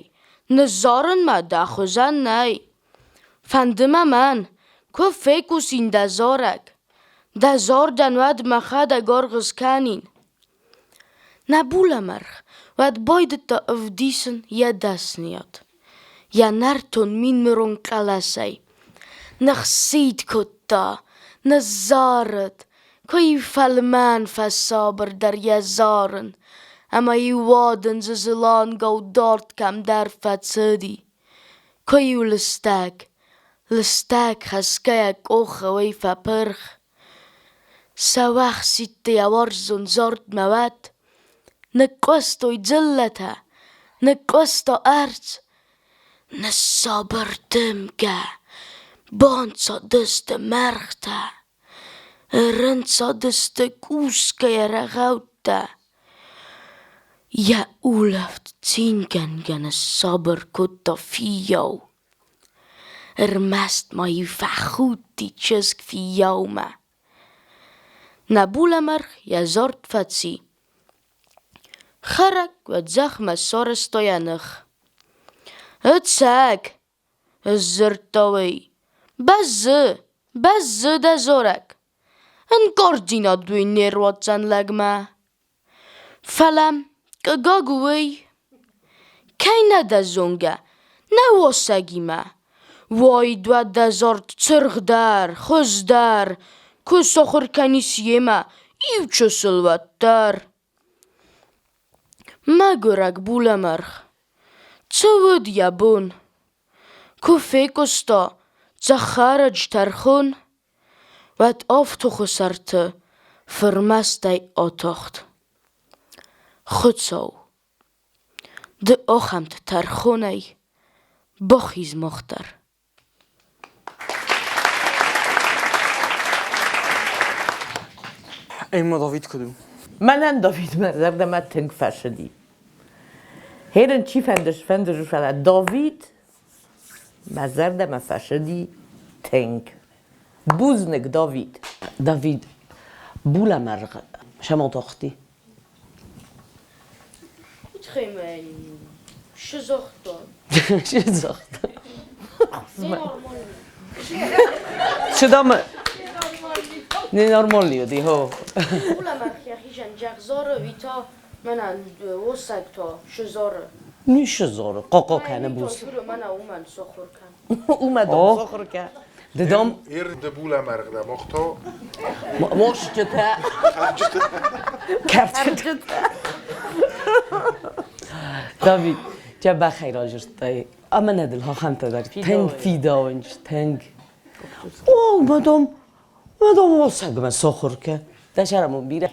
ныззарынмӕ дӕ хуызӕн нӕй. Фӕнды мӕ мӕн, куы фехъусин дӕ зарӕг, дӕ зардӕн уӕд мӕхӕдӕг аргъ скӕнин. Нӕ булӕмӕргъ уӕд байдыдта ӕвдисын йӕ дӕсныйад. Йӕ нӕртон минмырон хъӕлӕсӕй ныхсид кодта, ныззарыд, куы-иу фӕлмӕн фӕсабырдӕр йӕ зарын, ӕмӕ-иу уадындзы зылангау дард кӕмдӕр фӕцыди. Куы-иу лыстӕг, лыстӕг хӕсгӕйӕ къохы уый фӕпырх. Сӕуӕхсидты йӕ уарзон зардмӕ уӕд Ныкъкъуыстой дзыллӕтӕ, ныкъкъуыста ӕрдз. Ныссабыр дымгӕ, банцадысты мӕргътӕ, Ӕрӕнцадысты кусгӕйӕ рӕгъӕуттӕ. Йӕ улӕфт цингӕнгӕ ныссабыр кодта фиййау. Ӕрмӕст ма-иу фӕхудти чызг фиййаумӕ. Нӕ булӕмӕргъ йӕ зард фӕци. Хӕрӕг уӕд зӕхмӕ сарӕзта йӕ ных. Ӕцӕг, сдзырдта уый, бӕззы, бӕззы дӕ зарӕг. Ӕнкъарддзинад уый не руадздзӕн лӕгмӕ. Фӕлӕ хъыгаг уый, кӕй нӕ дӕ зонгӕ, нӕ уасӕгимӕ. Уаид уӕд дӕ зард цыргъдӕр, хуыздӕр, куы сахуыр кӕнис йемӕ иу чысыл уӕддӕр. Мӕгуырӕг булӕмӕргъ! Цы уыд йӕ бон? Куы фехъуыста цӕхӕраджы тӕрхон, уӕд ӕфтугъы сӕрты фырмӕстӕй атахт. Хуыцау, ды ахӕмты тӕрхонӕй бахиз мах дӕр. Ӕмӕ Давид куыд у? Мӕнӕн Давид мӕ зӕрдӕмӕ тынг фӕцыди. Херын чи фӕнды, фӕнды, фӕлӕ Давид мӕ зӕрдӕмӕ фӕцыди тынг. Бузныг, Давид. Давид булӕмӕргъ сӕмӕлтохти. Загъта. Чудом ненормальный уыди, хо. Ницы зары, хъохъо кӕны буц. Уымӕ дам сохур кӕ. Ды дам... Ир ды булӕмӕргъ дӕ мохто. Мошджытӕ. Кӕрчытӕ. Давид, дзӕбӕхӕй разырдтай. Ӕмӕ нӕ дыл ахӕмтӕ дӕр тынг фидауынц, тынг. О, мадам, мадам уасӕгмӕ сохур кӕ. Дӕ сӕрӕмон бирӕ.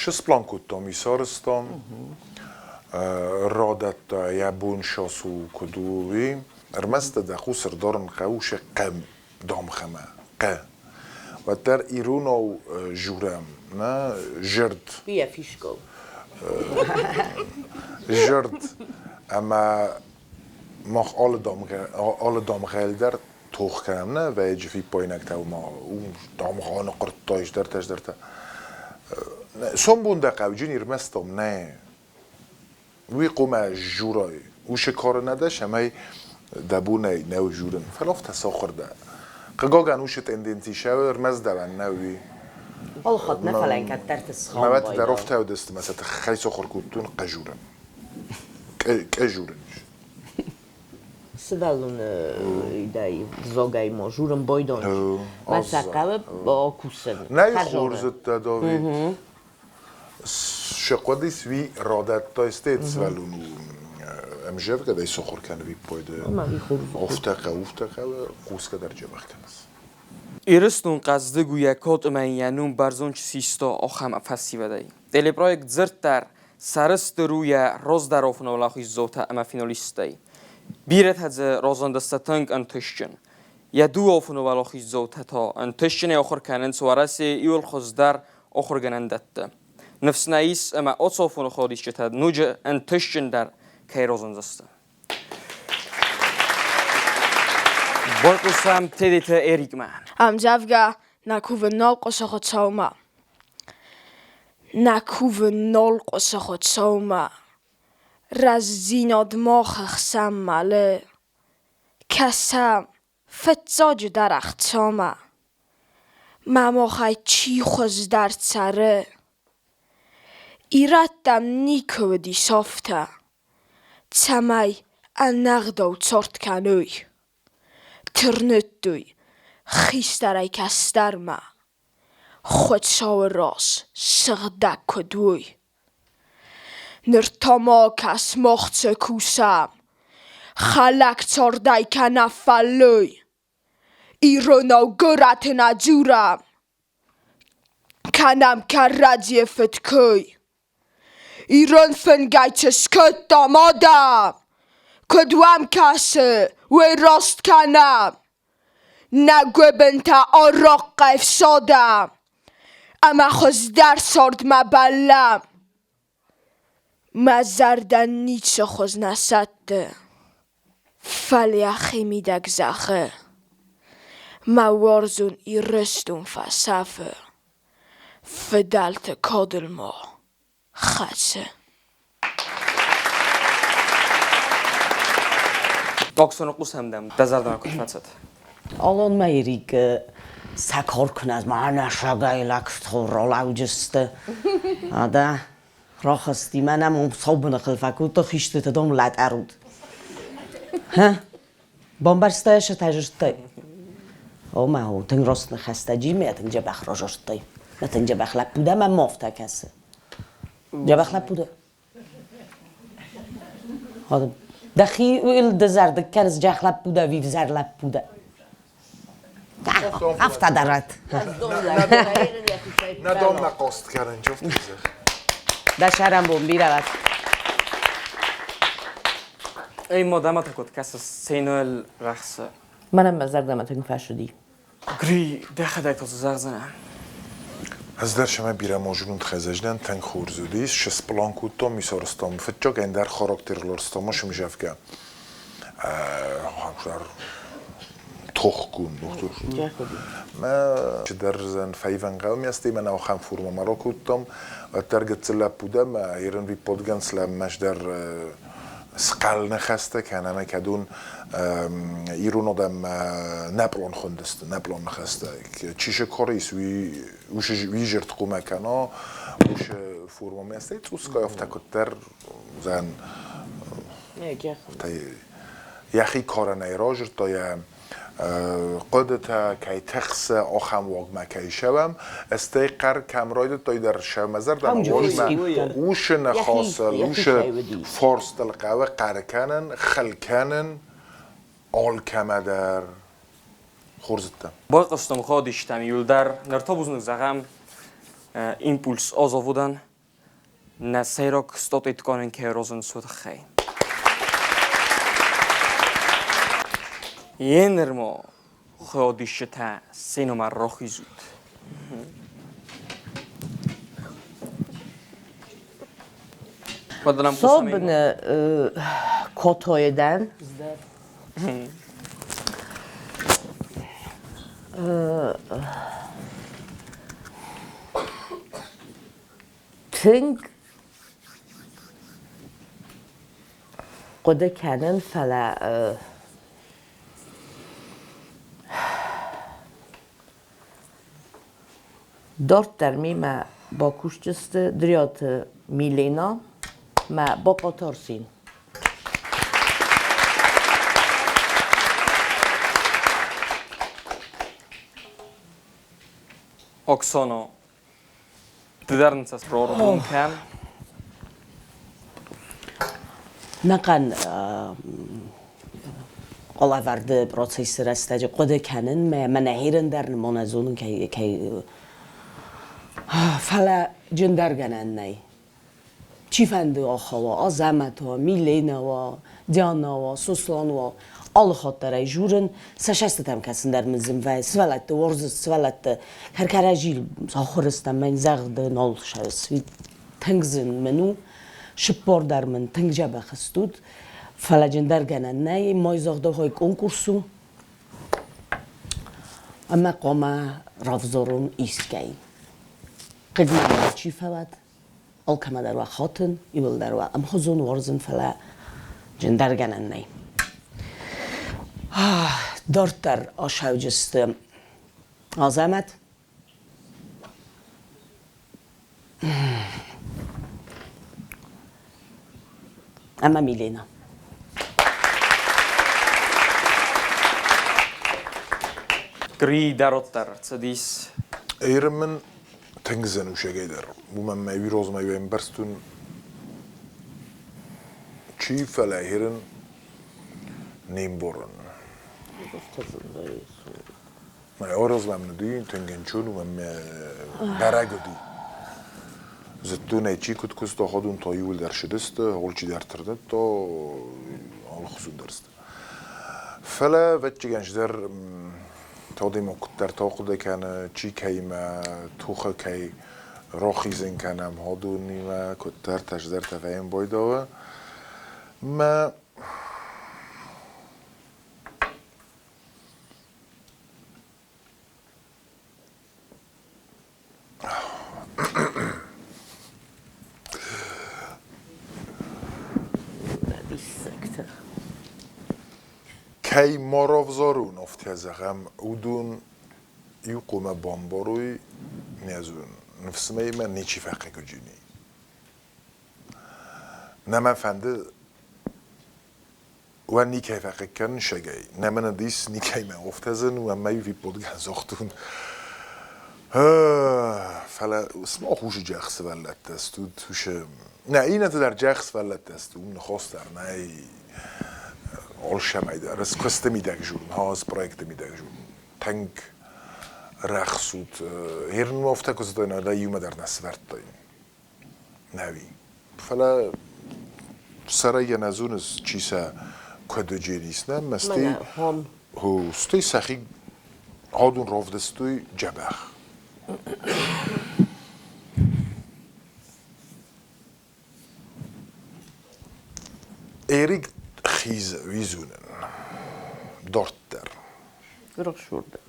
Сысплан кодтам, исарӕзтам, радӕтта йӕ бон сасу куыд у, уый. Ӕрмӕст дӕ хъус ӕрдарын хъӕуы се къӕм дамгъӕмӕ, къӕ. Уӕддӕр иронау журӕм, нӕ зӕрд. Йӕ фишкӕ. Зӕрд ӕмӕ мах алы дамгъӕйыл дӕр тох кӕнӕм, нӕ вӕййы фиппаинӕгтӕ ма уым дамгъӕ ныхъуырдта, исдӕртӕ-исдӕртӕ. Сомбон дӕ хъауджын ирмӕстом нӕ. Уый хъуамӕ журай. Усы кары нӕ дӕ, цӕмӕй дӕ бонӕй нӕу журын. Фӕлӕ афтӕ сахуыр дӕ. Хъыгагӕн, усы тенденци сӕ ӕрмӕст дӕуӕн нӕу уый. Алхатт нӕ фӕлӕ кӕддӕрты схауд. Мӕ уӕд дӕр афтӕ уыдысты, мӕ сӕ тыххӕй сахуыр кодтон къӕжурын. Къӕжурын ис. Сывӕллоны идӕй дзогӕй мо журын бойдон. Мӕ сӕ хъӕуы кусын. Нӕй хорзыдтӕ, Давид. Се хъуыдис ви радӕттай стет сывӕллону ӕмзӕвгӕдӕй сахуыр кӕны виппайды. Афтӕ хъӕуы, афтӕ хъӕуы, хъусгӕ дӕр джебӕх кӕныс. Ирыстон хъӕздыг у йӕ код ӕмӕ йӕ ном бӕрзонд чи систа, ахӕм фӕсивӕдӕй. Телепроект «Дзырд» дӕр сӕрыстыр у йӕ раздӕрофон уӕлахиздзаутӕ ӕмӕ финалисттӕй. Бирӕтӕ дзы разындысты тынг ӕнтыстджын. Йӕ дыууӕофон уӕлахиздзаутӕ та ӕнтыстджынӕй ахуыр кӕнынц Уӕрӕсейы иуыл хуыздӕр ахуыргӕнӕндӕтты. Ныфс нӕ ис, ӕмӕ оцофоны ходисджытӕ ноджы ӕнтыстджындӕр кӕй разындзысты. Байхъусӕм Тедеты Эрикмӕ. Ӕмдзӕвгӕ Нӕ кувын нал хъуысы Хуыцаумӕ. Нӕ кувын нал хъуысы Хуыцаумӕ. Рӕстдзинад мах ӕхсӕн мӕлы. Кӕсӕм, фыццаджыдӕр ӕхцамӕ. Мӕ махӕй чи хуыздӕр цӕры? Ирӕттӕм никуы уыдис афтӕ, цӕмӕй ӕнӕгъдау цард кӕной. Тырныдтой хистӕрӕй кӕстӕрмӕ, Хуыцауы раз сыгъдӕг куыд уой. Ныр та ма кӕс мах цы кусӕм, хӕлӕг цардӕй кӕнӕ фӕллой. Иронау горӕты нӕ дзурӕм, кӕнӕм кӕрӕдзийы фыдкой. Ирон фынгӕй цы скодтам адӕм, куыд уӕм кӕсы, уый раст кӕнӕм. Нӕ гуыбынтӕ арахъхъӕй фсадӕм ӕмӕ хуыздӕр цардмӕ бӕллӕм. Мӕ зӕрдӕ ницы хуыз нӕ сӕтты, фӕлӕ йӕхимидӕг зӕгъы: Мӕ уарзон Ирыстон фесӕфы, фыдӕлты кадыл ма хӕцы. Боксоны хъусӕм дӕм, дӕ зӕрдӕмӕ куыд фӕцыд? Алон Мейрик сӕ куынӕ мӕнӕ сагай лӕгтыл ралӕуджысты. Ада рахызти мӕнӕ мом саубыны хыл фӕкодта хистыты дом лӕтъӕрут. Ха? Бамбӕрстай сӕ тӕжырдтай? О, мӕ хо, тынг раст ныхӕстӕ Джимми, тынг дзӕбӕх разырдтай. Мӕ тынг дзӕбӕх лӕппу дӕ, мӕ ма афтӕ кӕсы. Дзӕбӕх лӕппу дӕ? Дӕхи дызӕрдыг кӕныс джах лӕппу дӕ ӕви взӕр лӕппу дӕ? Афтӕ дарат. Нӕ донмӕ хъост кӕнын, чофтызых. Дӕ сӕрӕнбон бирӕ уӕд. Эй, модӕмӕ кӕсы сценӕйыл рӕхсы. Мӕнӕн мӕ зӕрдӕмӕ тынг фӕцыди. Гри, дӕхӕдӕг та цы зӕгъдзынӕ? Ӕз дӕр сӕмӕ бирӕ можунунд хӕзӕждӕн тынг хорз уыдис, сплан кодтон мисорстом, фыццаг ӕндӕр характерыл ӕрстом сымзӕвгӕ. Тохгун дохтур. Мӕ чидӕр зӕн фӕйвӕнгъӕл местей мӕ ахӕм форма ма ракодтам. Уӕддӕр гыццыл лӕппу дӕ мӕ ерын випподгӕн слӕммӕс дӕр схъӕл ныхӕстӕ кӕнӕ ӕмӕ кӕд уын ирон адӕм нӕ пълан хуындысты, нӕ пълан ныхӕстӕ. Чи сы корис, уый уый зырдхъумӕ кӕна, ушы форма местей цъусгай афтӕ куыддӕр уыдзӕн йӕхи карӕнӕй разырдта йӕ хъуыдытӕ, кӕй тыхсы, ахӕм уагмӕ кӕй сӕвӕм, стӕй хъӕр кӕм райдыдтой дӕр сӕмӕ зӕрдӕмӕ уазмӕ усы ныхасыл, усы фарстыл хъӕуы хъӕр кӕнын, хыл кӕнын алкӕмӕ дӕр. Хорз уыдтӕ. Байхъуыстам хъодистӕм иуылдӕр. Ныр та бузныг зӕгъӕм импульс азаводӕн нӕ сӕйраг статуэткӕнӕн кӕй аразынц, уый тыххӕй. Еныр ма хайадисджытӕ сценӕмӕ рахизут. Собны котойы дӕн. Тынг хъуыды кӕнын, фӕлӕ дарддӕр мемӕ бакусдзысты Дриаты Милена мӕ Бокоты Арсен. Оксана, ды дӕр нын сӕ сроргом кӕн. Нӕхъӕн къулӕвӕрды процессы рӕстӕджы хъуыды кӕнын мӕ мӕнӕ хирын дӕр нымонӕ зонын кӕй кӕй фӕлӕ джындӕр гӕнӕн нӕй. Чифӕнды ахауа, Азӕмӕт уа, Милена уа, Диана уа, Сослан уа, алы хатт дӕр ӕй журын, сӕ сӕстытӕм кӕсын дӕр мын зын вӕййы, сывӕллӕтты уарзыс, сывӕллӕтты кӕркӕрӕзил сахуыр стӕм, мӕн зӕгъды нал сӕс, тынг зын мын у, сыппор дӕр мын тынг дзӕбӕх стут, фӕлӕ джындӕр гӕнӕн нӕй, мой зӕгъдохой конкурс у, ӕмӕ хъуамӕ равзарон искӕй. Хъыг мӕ чи фӕуӕд, алкӕмӕ дӕр уа хатын, иуылдӕр уа ӕмхуызон уарзын, фӕлӕ джындӕргӕнӕн нӕй. Дарддӕр асӕуджысты Азӕмӕт. Ӕмӕ Милена. Гри дӕр цыдис. Иры мын тынг зын у сегӕй дӕр. Уымӕн мӕ уирозмӕ ӕмбӕрстон чи, фӕлӕ херын не мборын. Мӕ орозмӕ мын уыди тынг ӕнцон, уымӕн мӕ бӕрӕг уыди. Зыдтон ӕй, чи куыд куыста, ходун та иуылдӕр сыдысты, алчидӕр тырныдта, алыхуызон дӕр сты. Фӕлӕ, ӕвӕццӕгӕн, чидӕр Тодемо куыддӕр тохъуыды кӕны, чи кӕимӕ тухы кӕй рохизын кӕнӕм ходунимӕ, куыддӕртӕ, чидӕртӕ вӕййын бойдауы. Мӕ Кӕй ма равзарун, афтӕ зӕгъӕм, уыдон иу хъуамӕ бамбарой, не зон, ныфсмӕ мӕ ничи фӕхъыгджыни. Нӕ мӕ фӕнды Уӕ никӕй фӕхъыг кӕнын сӕгӕй. Нӕ мын ис никӕймӕ офтӕ зын, уӕ мӕ випподгӕн зогътун. Фӕлӕ сымах усы джах сывӕллӕттӕ стут, усы нӕ иннӕтӕ дӕр джах сывӕллӕттӕ сты, уым ныхос дӕр нӕй алцӕмӕй дӕр. Ӕз куысты мидӕг журн, ӕз проекты мидӕг журн. Тынг рӕхсут. Ерын афтӕ куы зыдтон, ӕдӕ иумӕ дӕр нӕ сывӕрдтой. Нӕуи. Фӕлӕ сӕрӕй йӕ нӕ зоныс, чи сӕ куыд уыджерис, нӕ мӕсти. Стӕй сӕхи адон равдыстой дзӕбӕх. Эрик хизы уизунӕн дарддӕр. Рухсурдӕ.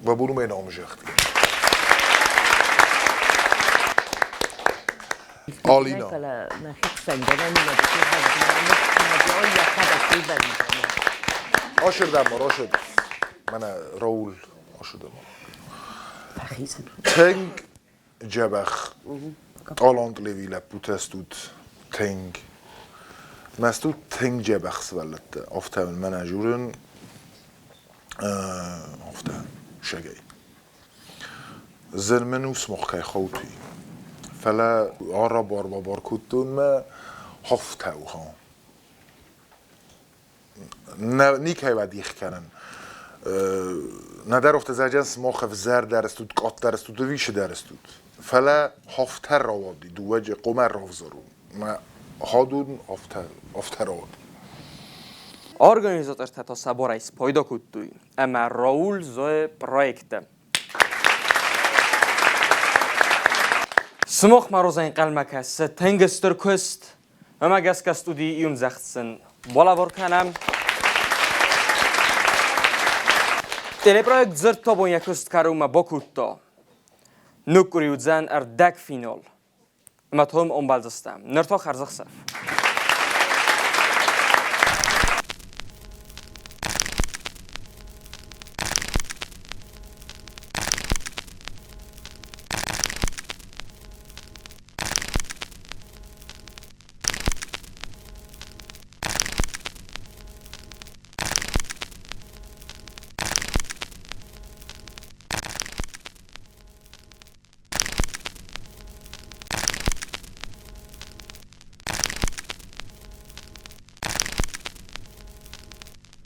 Вабурмӕ ном загъта. Алина. Ошырдӕм рошыд. Мӕнӕ Раул ошырдӕм. Тынг дзӕбӕх талантливый лӕппутӕ стут тынг. Мӕ стут тынг дзӕбӕх сывӕллӕттӕ. Афтӕ мын мӕнӕ журын афтӕ сӕгӕй. Зын мын у сымах кӕй хъӕут, уый. Фӕлӕ арабар-бабар кодтон мӕ афтӕ у. Никӕй дих кӕнын. Нӕдӕр афтӕ зӕгъӕн сымах ӕвзӕр дӕр стут, къаддӕр стут ӕви цыдӕр стут. Фӕлӕ афтӕ рауади, дыууӕ хъуамӕ равзарон. Мӕ хадун афтӕ, афтӕ рауади. Организатортӕ та сӕ барӕй спайда кодтой, ӕмӕ Рауль зоы проекттӕ. Сымах ма розӕ ӕнхъӕлмӕ кӕсы тынг стыр куыст, ӕмӕ гӕсгӕ студийы иумдзӕгъд сын балӕвар кӕнӕм. Телепроект «Дзырдтобон» йӕ куыст кӕронмӕ бакодта. Нуккъуыри уыдзӕн ӕрдӕгфинал. Ӕмӕ том ӕмбӕлдзыстӕм. Ныр та хӕрзӕхсӕв.